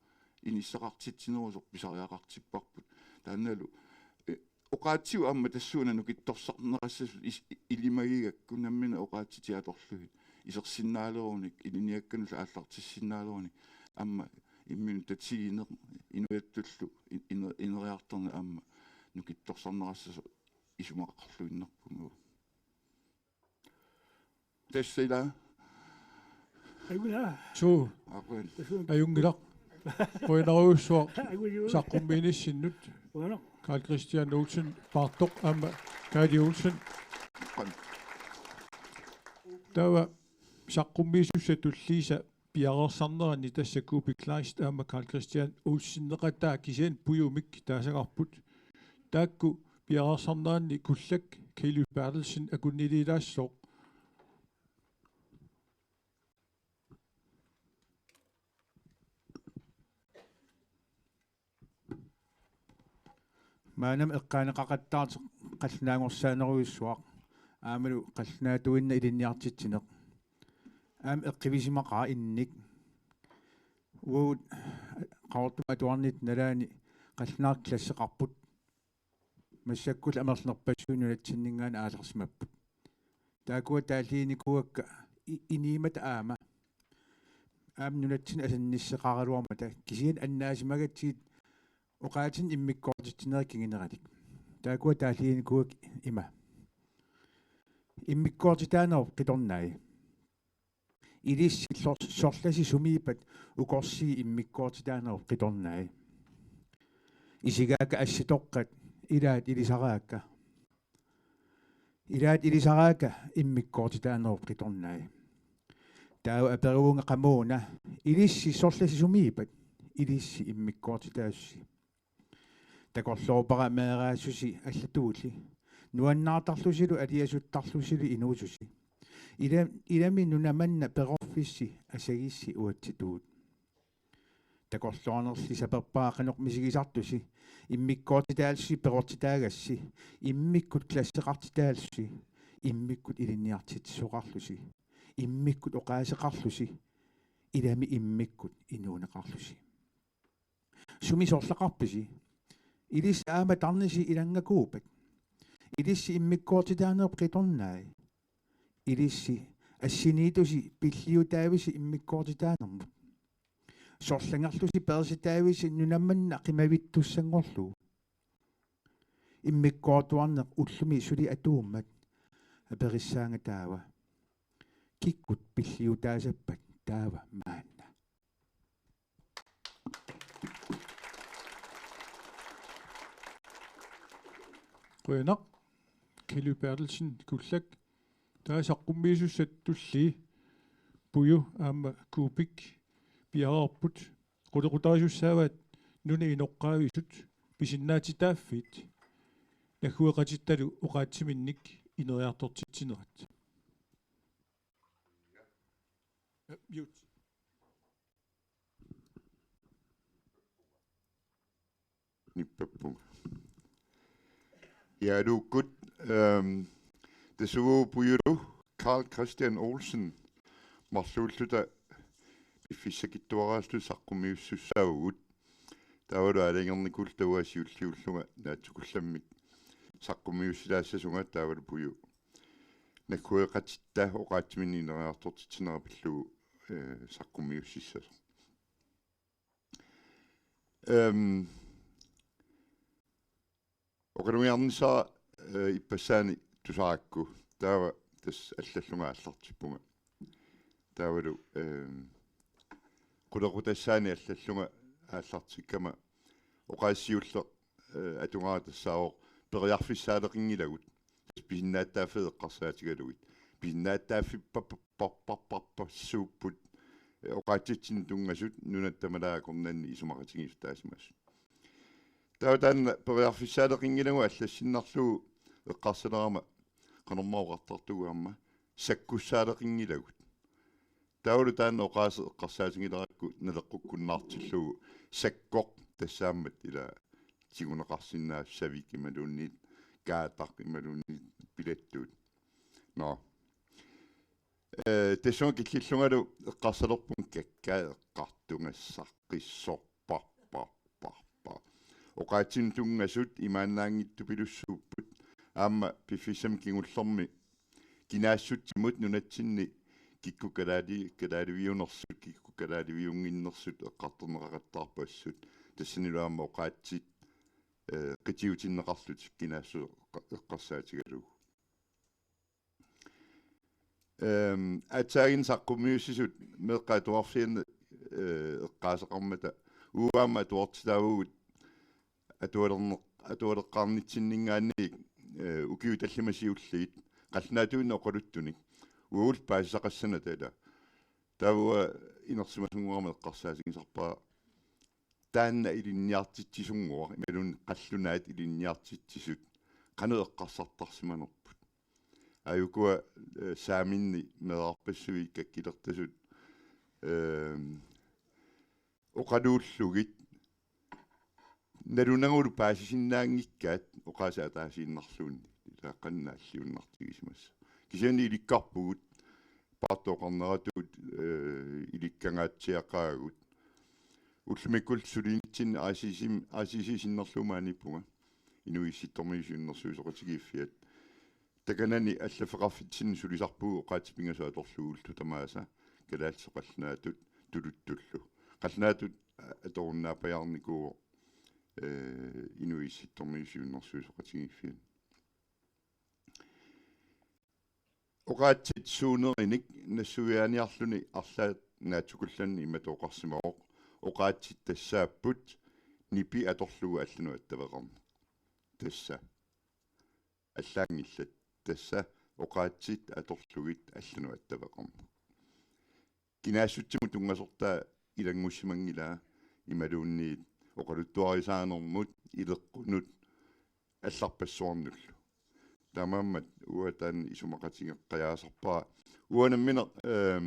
inissaqartitsinerusoq pisariaqartipparput. Taannalu, eh, oqaatsigut aamma tassuuna nukittorsarneqassasut is-, ilimagigakku nammineq oqaatsitik atorlugit isersinnaaleruni, ilinniakkanullu aallartissinnaaleruni aamma imminut tatigineq inuiattullu in-, ine-, ineriartorneq aamma nukittorsarneqassasoq isumaqarluinnarpunga. Tassa ila. Ajunngilaq. Suu. Aa, qujan. Tassa. Ajunngilaq. Qujanarujussuaq. Ajunngilaq. Saqqummiinissinnut. Qujanaq. Karl Kristian Olsen, Paartoq, aamma Kaali Olsen. Qujan. Taava saqqummiisussat tulliisa piareersarneranni, tassa Kuupik Kleist aamma Karl Kristian Olseneqataa kisianni Pujumik taasagarput. Taakku piareersarneranni Kullak Kelly Berthelsen akunniliilaassooq. Maannamut eqqaaneqaqattaartoq qallunaanngorsaanerujussuaq aammalu qallunaatuinnaq ilinniartitsineq. Aamma eqqivisimaqaaq innik. Uagut Qaqortumi atuarnitta nalaani qallunaat klasseqarput. Massakkullu amerlanerpassuit nunatsinninngaanniit aallarsimapput. Taakkua taalliinikuuakka i-, inuummata aamma. Aamma nunatsinni asannisseqaraluarmata. Kisianni annaasimagatsigit oqaatsinik immikkoortitsinerit kinguneralik. Taakkua taalliinikuuakka ima. Immikkoortitaanerup qitornai. Ilissi sor-, sorlasi sumiippat ukorsii immikkoortitaanerup qitornai. Isigaakka assitoqqat, ilaat ilisaraakka. Ilaat ilisaraakka immikkoortitaanerup qitornai. Taava aperivunga qamuuna, ilissi sorlasi sumiippat, ilissi immikkoortitaassusi. Takorloorpara meeraassusi allatuulli. Nuannaartarlusilu aliasuttarlusilu inuususi. Ila-, ilami nuna manna perorfissi asagissi uatsitut. Takorloornerli saperpara qanoq misigisartusi, immikkoortitaallusi perortitaagassi, immikkut klasseqartitaallusi, immikkut ilinniartitsisoqarlusi, immikkut oqaaseqarlusi, ilami immikkut inuuneqarlusi. Sumi sorleqarpisi? Ilissi aamma tarnisi ilanngakuuppat? Ilissi immikkoortitaanerup qitornai? Ilissi assiniittusi pilliutaavisi immikkoortitaanermut? Sorlangerlusi peersitaavisi nuna manna qimavittussanngorlugu? Immikkoortuarneq ullumi suli atuummat aperissaanga taava. Kikkut pilliutaasappat taava maanna? Qujanaq, Kelly Berthelsen, Kullak. Taava saqqummiisussat tullii, Puju aamma Kuupik piareerput. Qulequtarisussaavaat nunap inoqqaavisut pisinnaatitaaffiit naggueqatittalu oqaatsiminnik ineriartortitsinerat. Ja, mute. Nippappunga. Ja, aluukkut, ehm, tassa uagut Pujulu Karl Kristian Olsen marluulluta piffissakitsuaraasulluta saqqummiussussaavugut. Taavalu aalajangernikuulluta uanga siulliullunga naatsukullammik saqqummiussilaassasunga, taavalu Puju naggueqatitta oqaatsiminnik ineriartortitsinera pillugu, eh, saqqummiussissasoq. Ehm, oqalugiarnissara, eh, ippassaani tusarakku. Taava tassa allallunga aallartippunga. Taavalu, ehm, qulequtassaani allallunga aallartikkama oqaaseq siulleq, eh, atugaara tassaavoq periarfissaaleqinngilagut. Tassa pisinnaatitaaffii eqqarsaatigalugit. Pisinnaatitaaffippa-, pa-, pa-, pa-, pa-, suupput, eh, oqaatsitsinnut tunngasut nunatta malaat akornanni isumaqatigiissutaasimasut. Taava taanna periarfissaaleqinngilagut allassinnarlugu eqqarsalerama qanormaa oqartartugut aamma sakkussaaleqinngilagut. Taavalu taanna oqaaseq eqqarsaatigilerakku naleqqukkunnaartillugu sakkoq tassaammat ila tiguneqarsinnaasut savik imaluunniit kaataq imaluunniit pilattuut. Nå. Eh, tassunga killillungalu eqqarsalerpunga kakkaak eqqartugassaqqissorparparparpar. Oqaatsinnut tunngasut imaannaanngitsupilussuupput aamma piffissami kingullermi kinaassutsimut nunatsinni kikkut kalaali-, kalaaliviunersut, kikkut kalaaliviunnginnersut eqqartorneqaqattaarpassut. Tassanilu aamma oqaatsit, eh, qitiutinneqarlutik kinaassuseq eqqa-, eqqarsaatigalugu. Ehm, aatsaannguaq saqqummiussisut meeqqat atuarfianni, eh, eqqaaseqarmata uagut aamma atuartitaavugut atualerneq-, atualeqqaarnitsinninngaanniit, eh, ukiut tallimat siulliit qallunaatuinnaq oqaluttunik. Uagullu paasisaqassanata ila. Taava inersimasunngorama eqqarsaatigisarpara taanna ilinniartitsisunngooq, imaluunniit qallunaat ilinniartitsisut qanoq eqqarsartarsimanerput. Aajukua, eh, saaminni meerarpassuit kakkilertasut, ehm, oqaluullugit nalunagulu paasisinnaanngikkaat oqaaseq ataasiinnarluunniit, ilaa qanoq naalliunnartigisimassaq. Kisianni ilikkarpugut, paartoqarneratut, eh, ilikkangaatsiaqaagut. Ullumikkullu sulinitsinni I C C, I C C sinnerlugu maaniippunga. Inuit Issittormiut Siunnersuisoqatigiiffiat. Takanani allaffeqarfitsinni sulisarpugut oqaatsit pingasut atorlugullu tamaasa kalaallisut qallunaatut tuluttullu. Qallunaatut, a-, atorunnaappajaarnikuuvoq, eh, Inuit Issittormiut Siunnersuisoqatigiiffiat. Oqaatsit suunerinik nassuiaaniarluni arlaat naatsukullaanni imatut oqarsimavoq: Oqaatsit tassaapput nipi atorlugu allanut attaveqarneq. Tassa. Allaanngillat. Tassa oqaatsit atorlugit allanut attaveqarneq. Kinaassutsimut tunngasortaa ilanngussimanngilaa imaluunniit oqaluttuarisaanermut, ileqqunut, allarpassuarnullu. Taamaammat uanga taanna isumaqatigeqqajaasarpara. Uanga nammineq, ehm,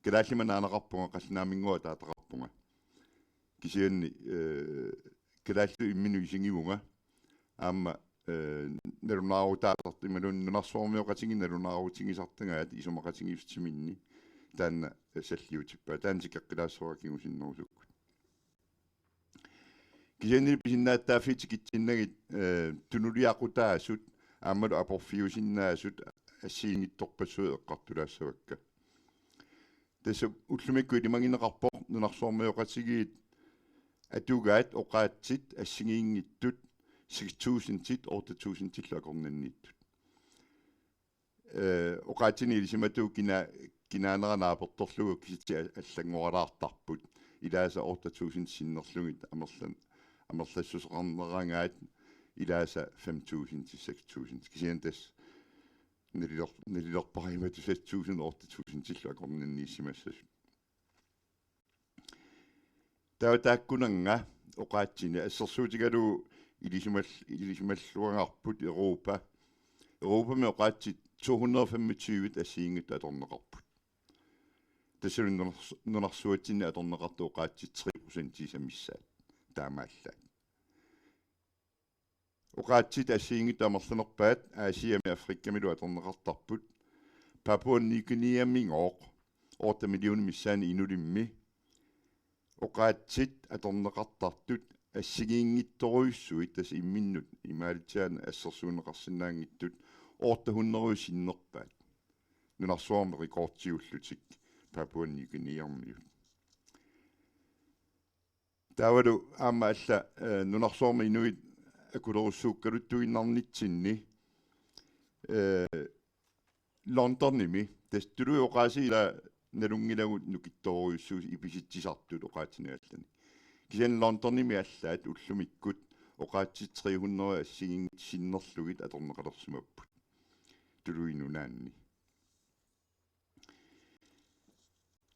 kalaallimik aanaanaqarpunga, qallunaaminnguaq ataataqarpunga. Kisianni, eh, kalaallisut imminnut isigivunga. Aamma, eh, nalunaarutaasartut imaluunniit nunarsuarmioqatigiit nalunaarutigisartagaat isumaqatigiissutiminni taanna salliutippaat. Taanna tikeqqilaassavara kingusinnerusukkut. Kisianni pisinnaatitaaffii tikitsinnagit, eh, tunuliaqutaasut aammalu aporfiusinnaasut assigiinngitsorpassuit eqqartulaassavakka. Tassa ullumikkut ilimagineqarpoq nunarsuarmioqatigiit atugaat oqaatsit assigiinngitsut seks tusindit otte tusindillu akornanniittut. Eh, oqaatsinik ilisimatuut kina-, kinaanera naapertorlugu kisitsisit a-, allanngoralaartarput. Ilaasa otte tusind sinnerlugit amerlan-, amerlassuseqarneragaat ilaasa fem tusind til seks tusind. Kisianni tassa naliler-, nalilerpara imatut seks tusind otte tusindillu akornanniissimassasut. Taava taakkunannga oqaatsinik assersuutigalugu ilisimal-, ilisimalluagarput Europa. Europami oqaatsit to hundrede og femogtyve assigiinngitsut atorneqarput. Tassalu nunars-, nunarsuatsinni atorneqartut oqaatsit tre procent sisamassaat taamaallaat. Oqaatsit assigiinngitsut amerlanerpaat Asiami Afrikamilu atorneqartarput. Papua Ny Guineamigooq otte millionit missaanni inulimmi oqaatsit atorneqartartut assigiinngitsorujussuit, tassa imminnut imaalitsiaannaq assersuunneqarsinnaanngitsut otte hundrede sinnerpaat. Nunarsuarmi rekordiullutik Papua Ny Guineamiut. Taavalu aamma alla, eh, nunarsuarmi inuit akulerussuukkaluttuinnarnitsinni, eh, Londonimi, tassa tuluit oqaasii ila nalunngilagut nukittoorujussuusut ipisitsisartut oqaatsinik allanik. Kisianni Londonimi allaat ullumikkut oqaatsit tre hundrede assigiinngitsut sinnerlugit atorneqalersimapput Tuluit Nunaanni.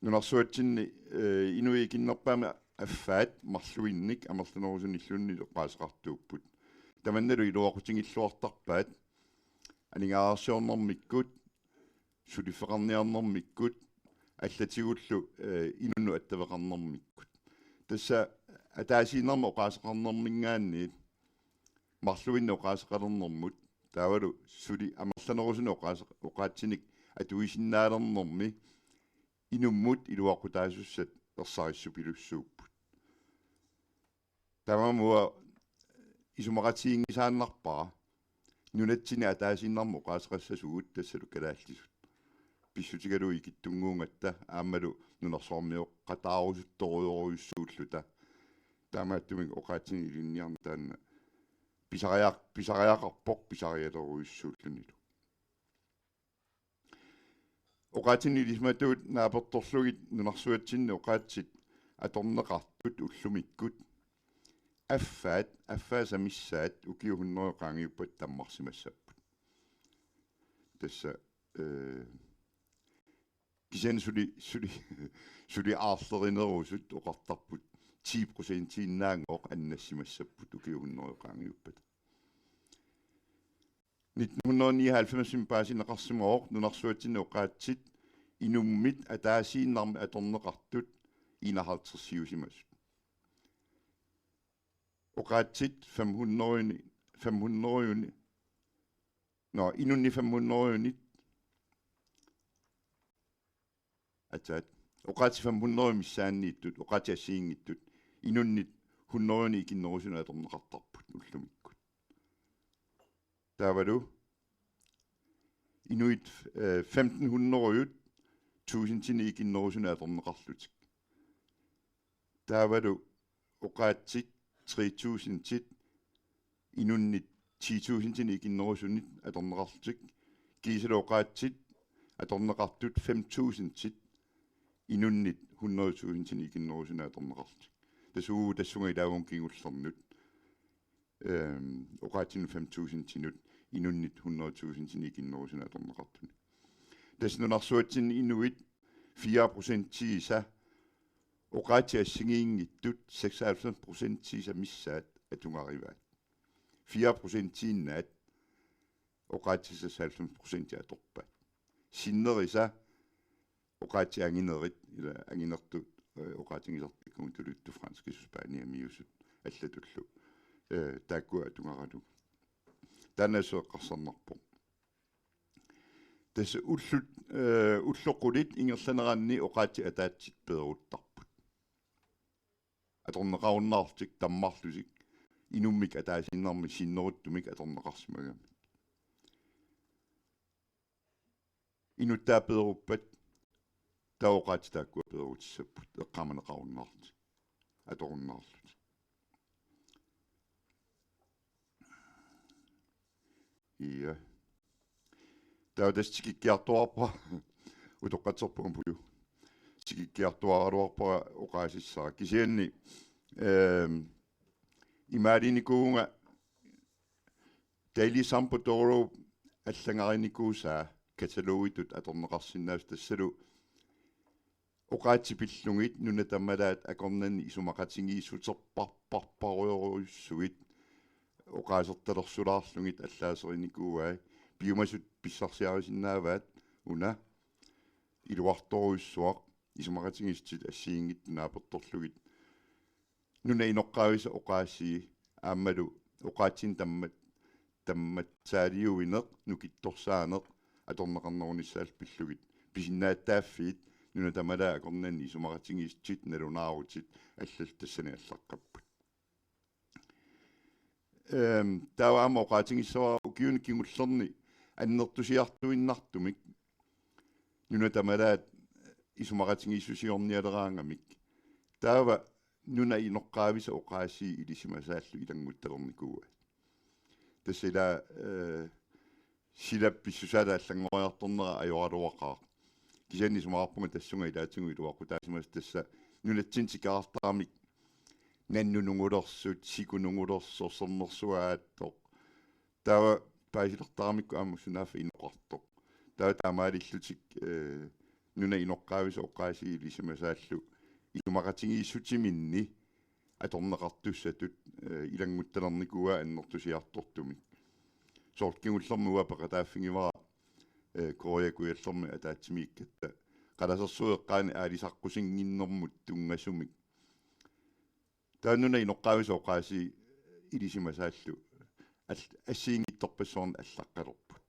Nunarsuatsinni, eh, inuit ikinnerpaamik affaat marluinnik amerlanerusunilluunniit oqaaseqartuupput. Tamannalu iluaqutigilluartarpaat aningaasarsiornermikkut, suliffeqarniarnermikkut, allatigullu, eh, inunnut attaveqarnermikkut. Tassa ataasiinnarmik oqaaseqarnerminngaanniit marluinnik oqaaseqalernermut, taavalu suli amerlanerusunik oqaase-, oqaatsinik atuisinnaalernermi inummut iluaqutaasussat ersarissupilluarput. Tamanna isumaqatiginngisaannarpara nunatsinni ataasiinnarmik oqaaseqassasugut, tassalu kalaallisut. Pissutigalugu ikittunnguugatta aammalu nunarsuarmioqataarusuttorujorujussuulluta. Taamaattumik oqaatsinik ilinniarneq taanna pisariaq-, pisariaqarpoq, pisarialerujussuullunilu. Oqaatsinik ilisimatuut naapertorlugit nunarsuatsinni oqaatsit atorneqartut ullumikkut affaat, affaasa missaat ukiut hundrede qaangiuppata tammarsimassapput. Tassa, eh, kisianni suli, suli, suli aarlerinerusut oqartarput ti procentiinnaanngooq annassimassapput ukiut hundrede qaangiuppata. Nitten hundrede nioghalvfemsimi paasineqarsimavoq nunarsuatsinni oqaatsit inummit ataasiinnarmik atorneqartut enoghalvtredsiusimasut. Oqaatsit fem hundrede, fem hundrede, nå, inunnit fem hundrede, aatsaat, oqaatsit fem hundrede missaanniittut, oqaatsit assigiinngitsut, inunnit hundrede ikinnerusunut atorneqartarput ullumikkut. Taavalu inuit, eh, femten hundrede tusindinik ikinnerusunut atorneqarlutik. Taavalu oqaatsit tre tusindit inunnit ti tusindinik ikinnerusunit atorneqarlutik. Kiisalu oqaatsit atorneqartut fem tusindit inunnit hundrede tusindinik ikinnerusunit atorneqarlutik. Tassa uagut tassunga ilaavugut kingullernut, ehm, oqaatsinnut fem tusindinut inunnit hundrede tusindinik ikinnerusunit atorneqartunik. Tassa nunarsuatsinni inuit fire procentiisa oqaatsit assigiinngitsut seksoghalvfems procentiisa missaat atugarivaat. Fire procentiinnaat oqaatsit seksoghalvfems procenti atorpaat. Sinnerisa oqaatsit anginerit, ila anginertut, eh, oqaatigisartakkagut tuluttut, franskisut, spaniamiusut allatullu, eh, taakkua atugaralugu. Taanna eqqarsarnarpoq. Tassa ullut, eh, ullut qulit ingerlaneranni oqaatsit ataatsit peeruttarput. Atorneqarunnaarlutik tammarlutik inummik ataasiinnarmik sinneruttumik atorneqarsimagamik. Inuttaa peeruppat taava oqaatsit taakkua peerutissapput eqqaamaneqarunnaarlutik, atorunnaarlutik. Ja. Taava tassa tikikkiartuaarpara, utoqqatserpunga puju. Tikikkiartuaraluarpara oqaasissara. Kisianni, ehm, imaaliinikuuvunga Daily Sampo Doro allagarinikuusaa katalogitut atorneqarsinnaasoq, tassalu oqaatsit pillugit nunat tamalaat akornanni isumaqatigiissuterparparparujorujussuit oqaasertalersulaarlugit allaaserinikuuai. Piumasut pissarsiarisinnaavaat una: iluartorujussuaq, isumaqatigiissutit assigiinngitsut naapertorlugit, nunap inoqqaavisa oqaasii aammalu oqaatsinik tammat-, tammatsaaliuineq, nukittorsaaneq atorneqarnerunissaallu pillugit, pisinnaatitaaffiit nunat tamalaat akornanni isumaqatigiissutit, nalunaarutit allallu tassani allaqqapput. Ehm, taava aamma oqaatigissavara ukiuni kingullerni annertusiartuinnartumik nunat tamalaat isumaqatigiissusiornialeraangamik, taava nunap inoqqaavisa oqaasii ilisimasaallu ilannguttalernikuu. Tassa ila, eh, sila pissusaalu allanngoriartornera ajoraluaqaaq. Kisianni isumaqarpunga tassunga ilaatigut iluaqutaasimasoq tassa nunatsinni tikeraartaramik nannunungulersut, sikunungulersoq, sermersuaattoq. Taava paasilertaramikku aamma sunaaffa inoqartoq. Taava taamaalillutik, eh, nunap inoqqaavisa oqaasii ilisimasaallu isumaqatigiissutiminni atorneqartussatut, eh, ilannguttalernikuu annertusiartortumik. Soorlu kingullermi uanga peqataaffigivara, eh, Korea Kujallermi ataatsimiikkatta qalasersueqqaani aalisaqqusinnginnermut tunngasumik. Taava nunap inoqqaavisa oqaasii ilisimasaallu al-, assigiinngitsorpassuarnik allaqqalerput.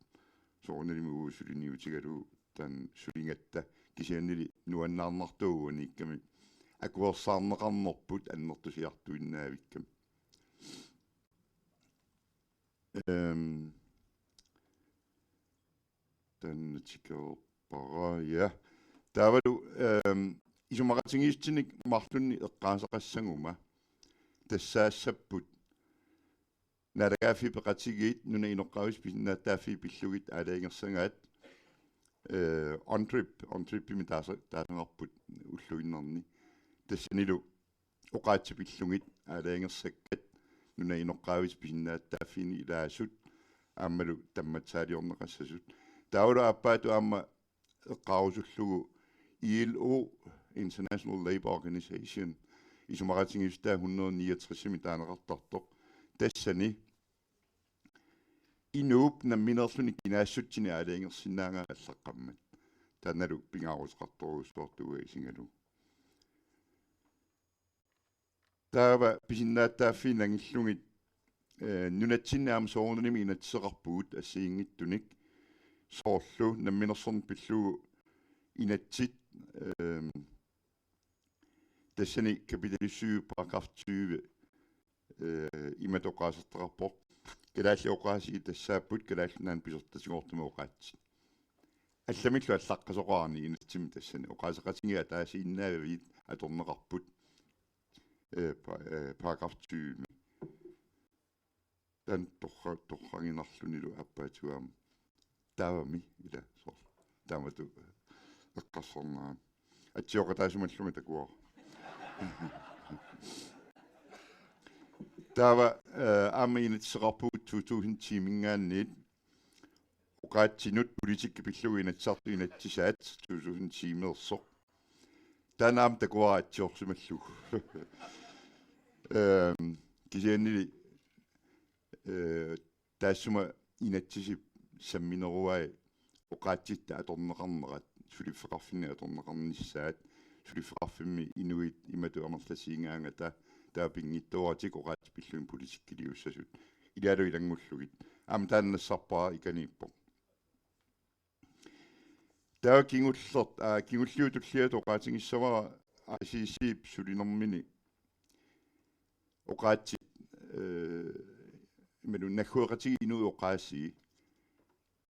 Soorunalimi uagut suliniutigalugu taanna suligatta kisiannili nuannaarnartuuvoq uaniikkami akuersaarneqarnerput annertusiartuinnaavikkami. Ehm, taanna tikereerpara, ja. Taavalu, ehm, isumaqatigiissutinik marlunnik eqqaaseqassaguma tassaassapput naalagaaffiit peqatigiit nunap inoqqaavisa pisinnaatitaaffii pillugit aalajangersagaat, eh, UNDRIP, UNDRIP-imi taasa-, taasagarput ulluinnarni. Tassanilu oqaatsit pillugit aalajangersakkat nunap inoqqaavisa pisinnaatitaaffiini ilaasut aammalu tammatsaaliorneqassasut. Taavalu aappaatut aamma eqqaarusullugu I L O, International Labour Organization, isumaqatigiissutaat hundrede niogtres-imi taaneqartartoq. Tassani inuup nammineerluni kinaassutsini aalajangersinnaagaat allaqqammat. Taannalu pingaaruteqartorujussuartuuvoq isigalugu. Taava pisinnaatitaaffiit nangillugit, eh, nunatsinni aamma soorunalimi inatsiseqarpugut assigiinngitsunik, soorlu namminersorneq pillugu inatsit, ehm, tassani kapitali syv, paragraf tyve, eh, imatut oqaasertaqarpoq: Kalaallit oqaasii tassaapput Kalaallit Nunaanni pisortatigoortumik oqaatsit. Allamillu allaqqasoqarani inatsimmi tassani. Oqaaseqatigiit ataasiinnaavit atorneqarput, eh, pa-, eh, paragraf tyve. Taanna torra-, torraginarlunilu aappaatigut aamma. Taavami ila soorlu. Taamatut eqqarsarnera. Atsioqataasimallunga takuara. Taava, eh, aamma inatsiseqarpugut to tusind ti-minngaanniit oqaatsinut politikki pillugu Inatsisartut inatsisaat to tusind ti-meersoq. Taanna aamma takuara atsiorsimallugu. Ehm, kisiannili, eh, taassuma inatsisip sammineruai oqaatsitta atorneqarnerat, suliffeqarfinni atorneqarnissaat, suliffeqarfimmi inuit imatut amerlatigigaangata, taava pinngitsooratik oqaatsit pillugit politikkiliussasut. Ilaalu ilanngullugit. Aamma taanna nassarpara ikaniippoq. Taava kingulleq, aa, kingulliup tulliatut oqaatigissavara I C C-p sulinermini oqaatsit, eh, imaluunniit naggueqatigiit inuit oqaasii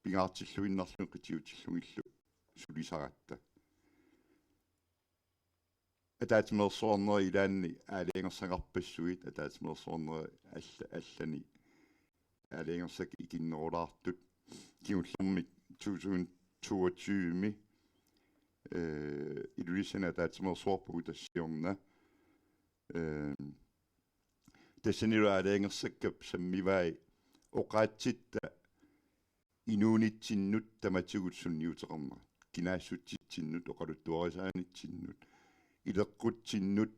pingaartilluinnarlugit qitiutillugillu sulisaratta. Ataatsimeersuarnerit ilaanni aalajangersagarpassuit, ataatsimeersuarnerit alla-, allani aalajangersakkat ikinnerulaartut. Kingullermik to tusind toogtyve-mi, eh, Ilulissani ataatsimeersuarpugut tassa siorna. Eh, tassanilu aalajangersakkap sammivai oqaatsitta inuunitsinnut tamatigut sunniuteqarnerat. Kinaassutsitsinnut, oqaluttuarisaanitsinnut, ileqqutsinnut,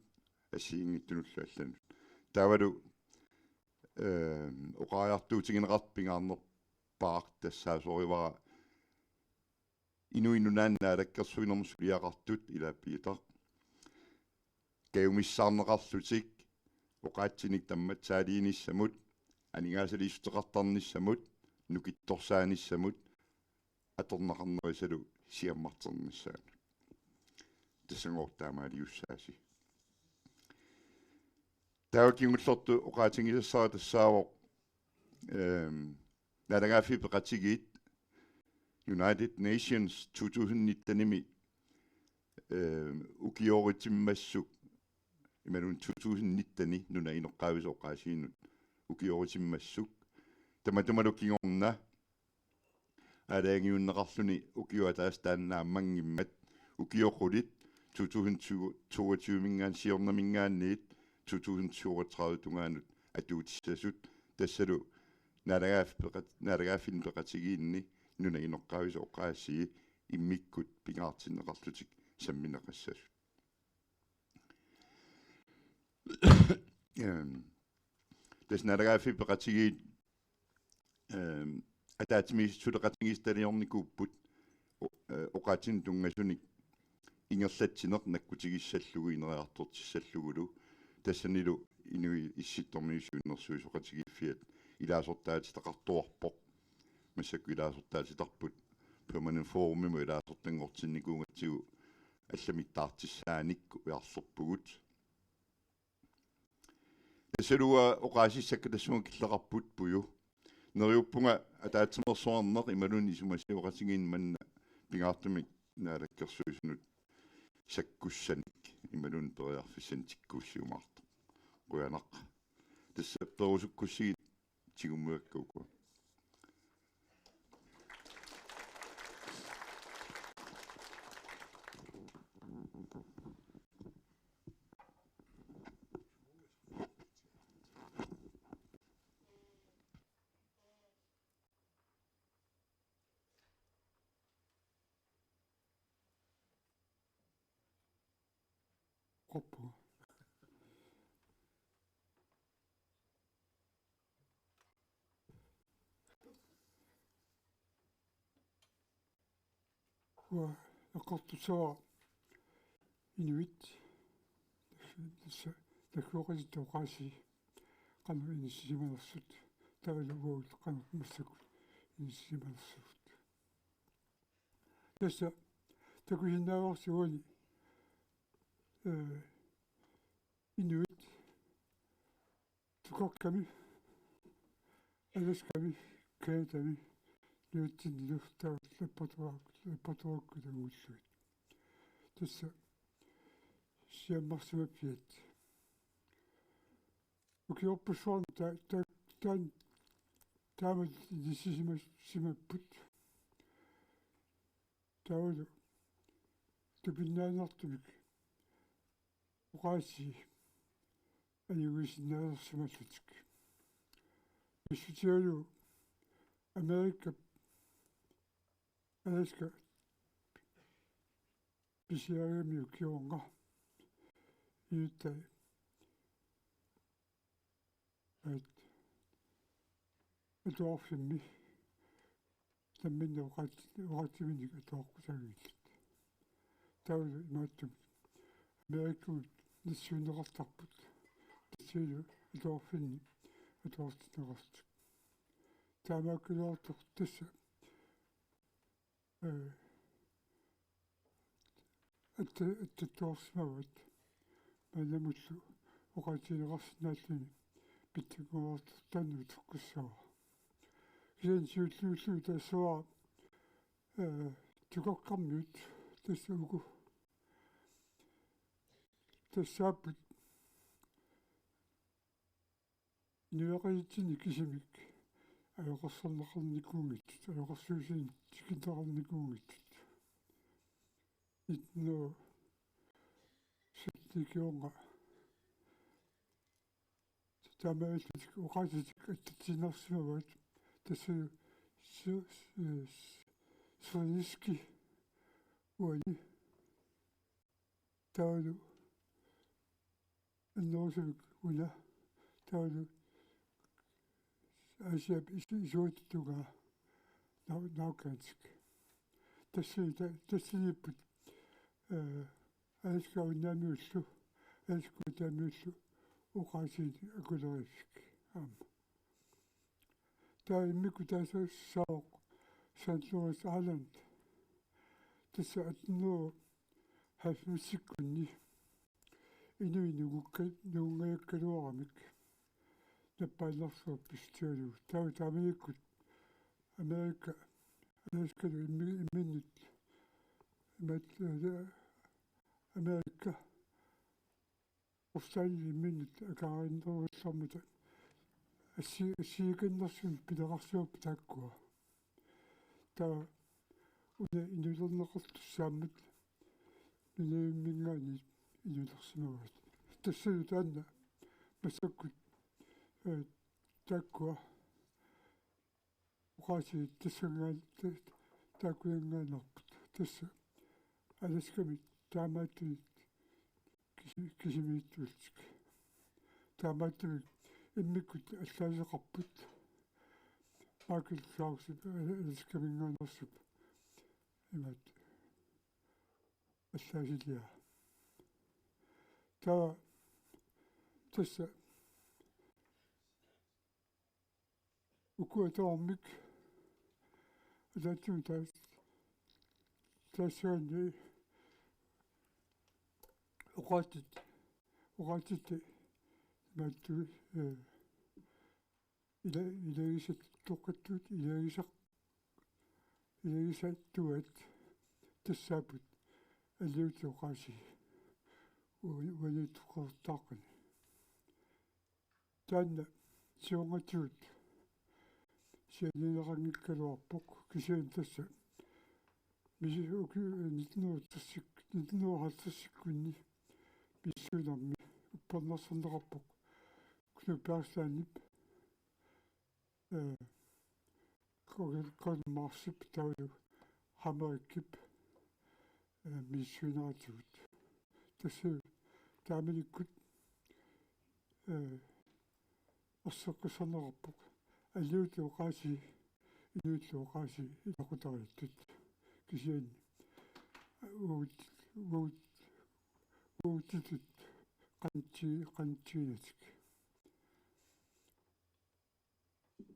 assigiinngitsunullu allanut. Taavalu, ehm, oqariartuutigineqartoq pingaarnerpaaq tassaasorivara Inuit Nunaanni naalakkersuinermut suliaqartut, ila Piitaq, kajumissaarneqarlutik oqaatsinik tammatsaaliinissamut, aningaasaliissuteqartarnissamut, nukittorsaanissamut, atorneqarnerisalu siammarternissaanut. Tassanngoortoq taamaaliussaasi. Taava kingullertut oqaatigisassara tassaavoq, ehm, naalagaaffiit peqatigiit United Nations to tusind nitten-imi, ehm, ukiorutimmassuk, imaluunniit to tusind nitten-i nunap inoqqaavisa oqaasiinut ukiorutimmassuk. Tamatumalu kingorna aalajangiunneqarluni ukioq ataaseq taanna naammanngimmat Ukioqqulit to tusind toogtyve-minngaanniit siornaminngaanniit to tusind toogtredive tungaanut atuutissasut, tassalu naalagaaffik peqat-, naalagaaffinni peqatigiinni nunap inoqqaavisa oqaasii immikkut pingaartinneqarlutik sammineqassasut. Ehm, tassa naalagaaffik peqatigiit, ehm, ataatsimiititaliornikuupput o-, eh, oqaatsinik tunngasunik ingerlatsineq nakkutigissallugu ineriartortissallugulu, tassanilu Inuit Issittormiut Siunnersuisoqatigiiffiat ilaasortaatitaqartuarpoq. Massakkut ilaasortaatitarput Permanent Forumimut ilaasortanngortinnikuugatsigu allamittaartissaanik ujarlerpugut. Tassalu oqaasissakka tassunga killeqarput, Puju. Neriuppunga ataatsimeersuarneq imaluunniit isumasioqatigiinneq manna pingaartumik naalakkersuisunut sakkussanik imaluunniit periarfissanik tikkuussiumaartoq. Qujanaq. Tassa perusukkussigit tigummigakkit ukua. Qoppu. Uanga eqqartussavara inuit, tassa, taakkua oqaasii qanoq inissisimanersut, taavalu uagut qanoq massakkut inissisimanersugut. Tassa takusinnaavarsi uani, eh, inuit Tukorkami, Alaskami, Canadami nunatsinnilu taava lappatuaak-, lappatuaakkut angullugit. Tassa siammarsimaffiat. Ukiorpassuarni ta-, ta-, taan-, taamatut inissisimas-, simapput. Taavalu tupinnaanertumik oqaasii aniguisinnaalersimallutik. Pissutigalugu Amerika, Alaska pisiarigamiuk kingorna inuttaat aat-, atuarfimmi namminneq oqaat-, oqaatsiminnik atuaqqusaanngillat. Taavalu imaattumik Amerikamut nassiunneqartarput. Tassanilu atuarfinni atuartinneqarlutik. Taamaakkaluartoq tassa, eh, atta-, attattuarsimavaat maannamullu oqaatigineqarsinnaalluni pitsanngoraartoq taanna uteqqissavara. Kisianni siulliullugu taassavara, eh, Tukorkarmiut tassa uku. Tassaapput inuiaqatitsinnit kisimik ajoqersorneqarnikuunngitsut, ajoqersuisunik tikinneqarnikuunngitsut. Nitten hundrede sytten kingorna taamaalillutik oqaatitik attatsiinnarsimavaat, tassa Su-, Su-, Su-, Svriniski uani taavalu annerusumik una, taavalu Aasiap isu-, isuata tungaa nau-, naukantik. Tassani ta-, tassaniipput, eh, Alaska Unnaamiullu, Alaska Unnaamiullu oqaasiinik akuleriiffik aamma. Taava immikkut taassaaq Saint Lawrence Island. Tassa atten hundrede halvfemsikkunni inuit nungukka-, nungungajakkaluaramik nappaannarsuupput pissutigalugu. Taava taamanikkut Amerika, Alaskalu immi-, imminnut, imaat, eh, Amerika Ruslandip imminnut akaarinnerullarmata assi-, assigikannersumik pineqarsimapput taakkua. Taava una inuulerneqartussaammat Nunavimminngaanniit inuulersimavaat. Tassalu taanna massakkut, eh, taakkua oqaasii tassanngaa-, ta-, taakkunanngaanneerput. Tassa Alaskami taamaattumik kisi-, kisimiittuullutik. Taamaattumik immikkut allaaseqarput. Michael Clarksip Alaskaminngaanneersup imaattoq allaasiliaa. Taava tassa ukua tamarmik ataatsimut taas-, taassagaanni oqaatsit, oqaatsit imaattoq, eh, ila-, ilagisat toqqattut, ilagisaq, ilagisattuat tassaapput alliutit oqaasii u-, uaniittoqartaaqani. Taanna siornatigut sianineqanngikkaluarpoq, kisianni tassa misi-, uki-, nitten hundrede tres-ik-, nitten hundrede halvtreds-ikkunni misissuinermi uppernarsarneqarpoq Knud Bergstadip, eh, Kol-, Kolmarsip taavalu Hammerikip, eh, misissuineratigut. Tassa taamanikkut, eh, erseqqissarneqarpoq alliutit oqaasii inuillu oqaasii ilaqutariittut, kisianni uagut-, uagut-, uagutsitut qanoq ti-, qanoq tigineqartik.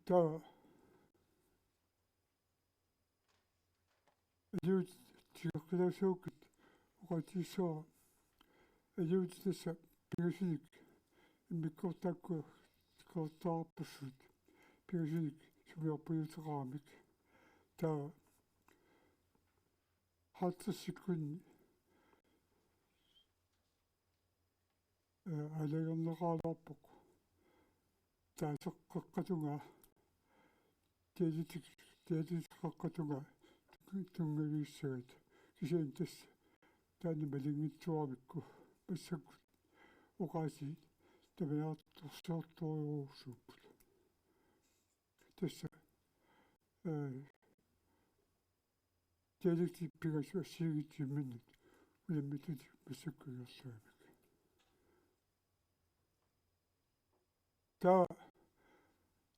Taava alliutit tigeqqilaassagukku oqaatigissuara alliutit tassa pingasunik immikkoortoq taakkua tikeraarpassuit pingasunik sumiorpuuteqaramik. Taava halvtredsikkunni, eh, aalajangerneqaraluarpoq taaseqqeqqatungaa, dialektik-, dialekteqqatungaa tunngavigissagat, kisianni tassa taanna malinngitsuaramikku massakkut oqaasii tamaniartorsiortorujussuupput. Tassa, eh, dialektit pingasut assigiinngitsut imminnut unammitut massakkut ingerlagamik. Taava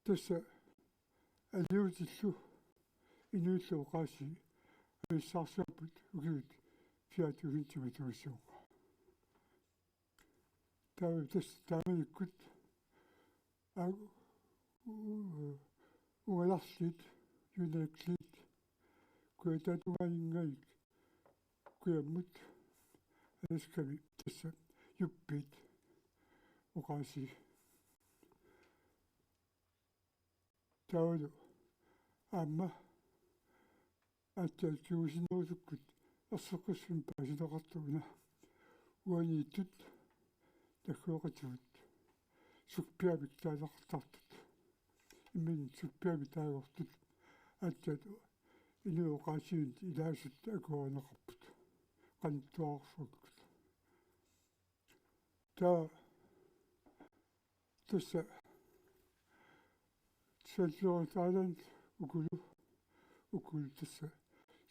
tassa alliutillu inuillu oqaasii avissaarsimapput ukiut fire tusindit matuma siorna. Taava tassa taamanikkut a-, u-, ungalarliit, Unalakleet, kujataatungaaninngaanniit kujammut Alaskami tassa Yuppiit oqaasii. Taavalu aamma aatsaat kingusinnerusukkut erseqqissumik paasineqartut una uaniittut naggueqatigut sukpiamik taaneqartartut. Imminut sukpiamik taagortut aatsaat inuit oqaasiinik ilaasut akuerineqarput qanittuararsuakkut. Taava tassa Saint Lawrence Island ukulu, ukulu tassa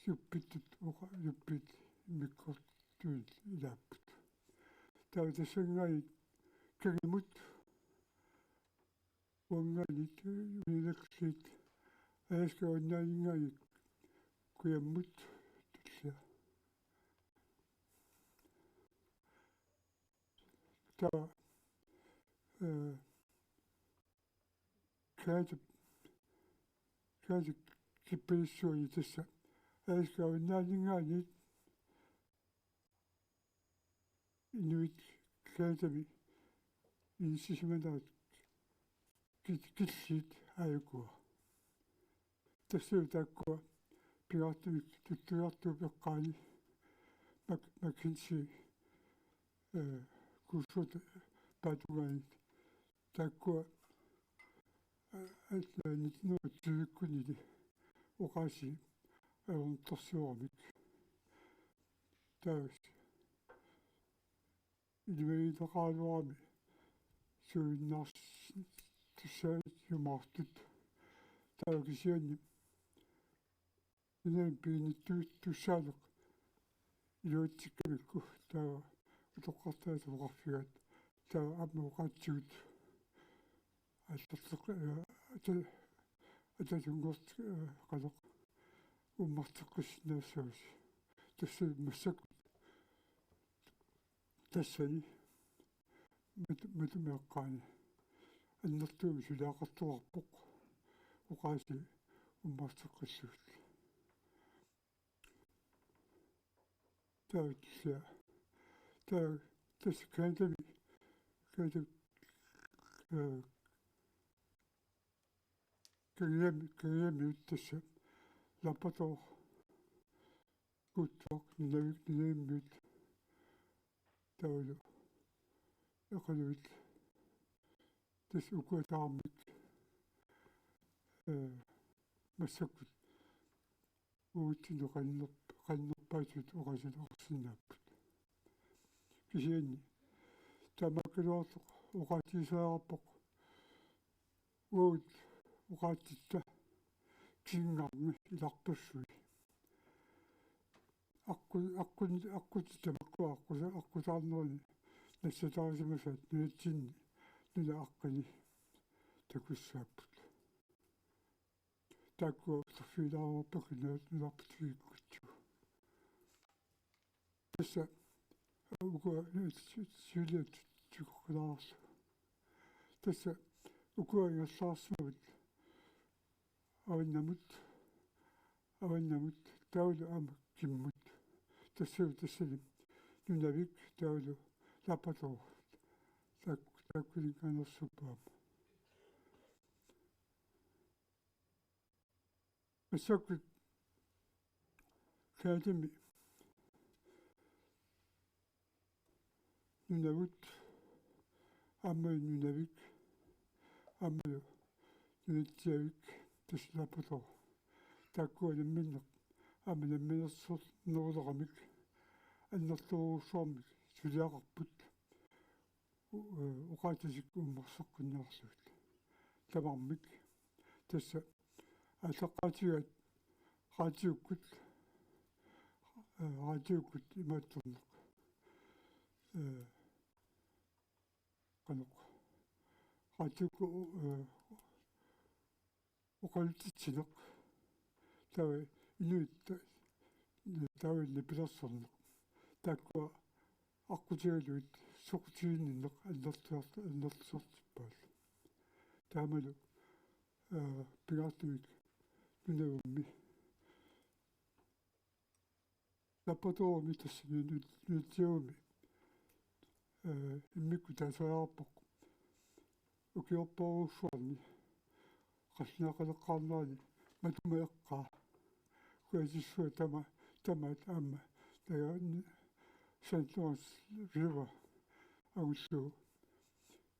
Yuppittut oqa-, Yuppiit immikkoortuit ilaapput. Taava tassanngaanniit kangimut uanngaanniit Unalakleet, Alaska uannaaninngaanniit kujammut tullia. Taava, eh, Canada, Canada kippagissuani tassa Alaska uannaaninngaanniit inuit Canadami inissisimanerat kit-, killiit aajukua. Tassalu taakkua pingaartumik tuttuiartuup eqqaani Mac-, Mackenzie, eh, kuussuata paatungaanit. Taakkua, eh, nitten hundrede tyve-kkunni oqaasii ajornartorsioramikkit. Taava iluarinaqaraluarami suujunnaartussaajumaartut. Taava kisianni nunani piginnittussaaneq iluatsikkamikku, taava utoqqartaata oqarfigaat, taava aamma oqaatsigut aallarteqqi-, aa, ata-, atatunngorti-, aa, qanoq, uummarteqqissinnaassagusi. Tassa massakkut tassani mat-, matumiaqqaani annertuumik suliaqartoqarpoq oqaasii uummarteqqillugit. Taava tassa, taava tassa Canadami, Canada, aa, Canadami, Canadamiut tassa Labrador, Goodwalk, Nunavik, Nunavimmiut. Taavalu Iqaluit, tassa ukua tamarmik, aa, massakkut uagutsinnut qanner-, qannerpaatut oqaasineqarsinnaapput. Kisianni taamaakkaluartoq oqaatigisariaqarpoq uagut oqaatsitta kisinngarmi ilarpassui. Aqqu-, aqqun-, aqqutit tamakkua aqqusa-, aqqutaarnerani nassataarsimasaat nunatsinni nunap aqqani takussaapput. Taakkua uterfigilaarpakka nunarput tikikkutsigu. Tassa ukua siuliani tikoqqilaarlugu. Tassa ukua ingerlaarsimavut avannamut, avannamut, taavalu aamma kimmut. Tassalu tassani Nunavik, taavalu Labrador. Taak-, taakkuninngaanneersuupput aamma. Massakkut Canadami Nunavut, aamma Nunavik, aamma Nunatsiavik, tassa Labrador. Taakkua namminneq aamma namminersorneruleramik annertoorujussuarmik suliaqarput. U-, ee, oqaatsitik uummarseqqinniarlugit. Tamarmik tassa aallaqqaatigaat raatiukkut, ee, raatiukkut imaattorneq. Ee, qanoq. Raatiukkut, ee, oqaluttitsineq. Taava inuit ta-, taava nipilersorneq. Taakkua aqqutigalugit soqutiginninneq annertuart-, annertuartippaat. Taamalu, aa, pingaartumik Nunavummi. Labradorimi tassa nu-, nu-, Nunatsiavumi, ee, immikkut taasariaqarpoq ukiorparujussuarni qallunaaqaleqqaarnerani matuma eqqaa. Kuasissua tama-, tamaat aamma taava Saint Lawrence River angullugu,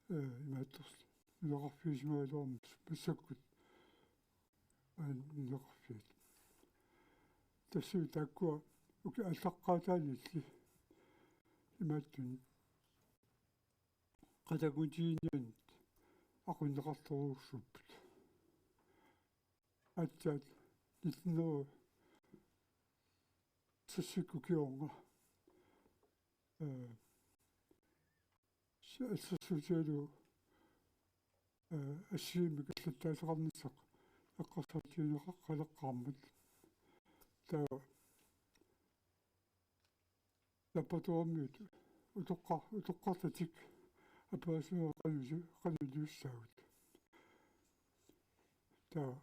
ee, imaattoq nunaqarfigisimagaluarmat massakkut aana nunaqarfiat. Tassa taakkua ukiut aallaqqaataaniilli imaattunik qatanngutigiinnianit aqunneqartorujussuupput. Aatsaat nitten hundrede og tres-ikkut kingorna, ee, s-, assersuutigalugu, ee, assigiimmik allattaasoqarnissaq eqqarsaatigineqaleqqaarmat. Taava Labradorimiut utoqqa-, utoqqartatik aperisuugaluarlugit qanoq iliussaagut. Taava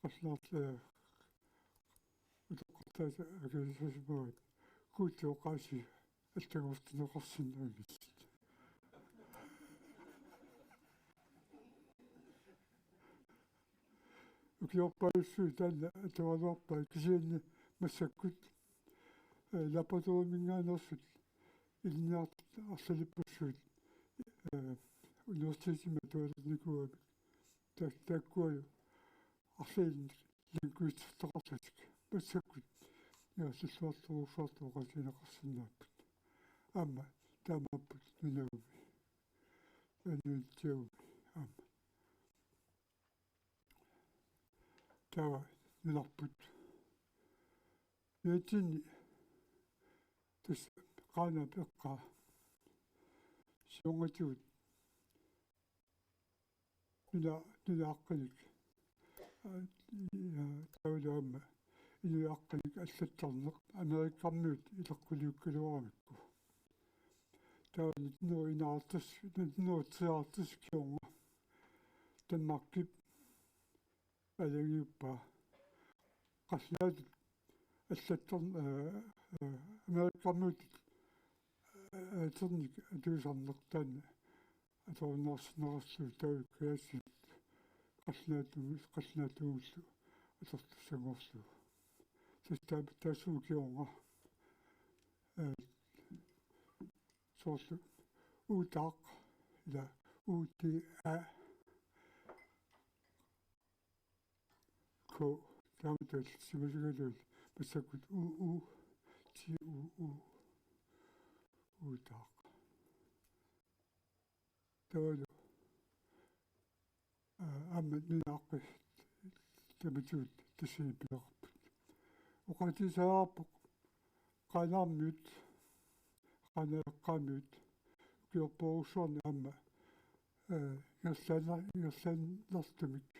qallunaat, ee, utoqqartaata akisussaasimaguit Guuti oqaasii allanngortinneqarsinnaanngillat. Ukiorpaalussuit taanna atuaraluarpaat kisianni massakkut, ee, Labradoriminngaanneersut ilinniartut arlalippassuit, ee, universitetimi atualernikuugamik. Ta-, taakkualu arlalinnik lingvistertaqarlutik massakkut ingerlalluartorujussuartut oqaatigineqarsinnaapput. Aamma taamaapput Nunavummi. Inuit Siumumi aamma. Taava nunarput. Nunatsinni tassa Qaanaap eqqaa. Siornatigut nuna, nuna aqqanik, aa, ja, taavalu aamma inuit aqqanik allattarneq Amerikkarmiut ileqquliukkaluaramikku. Taava nitten hundrede enoghalvtreds, nitten hundrede treoghalvtreds kingorna Danmarkip aalajangiuppaa. Qallunaatut allattar-, aa, aa, Amerikkarmiutut, aa, atornik atuisarneq taanna atorunnaarsinnaasarlugu, taavalu kalaallisut qallunaatut, qallunaatut atortussanngorlugu. Tassa taa-, taassuma kingorna, aa, soorlu Uutaaq, ila U T A K, taama tallimaasigaluarluni massakkut U U T U U, Uutaaq. Taavalu, aa, aamma nuna aqqi tamatigut tassani pineqarput. Oqaatigisariaqarpoq Qaanaarmiut, Qaanaap eqqaamiut ukiorpassuarni aamma, aa, ingerlaannar-, ingerlaannartumik,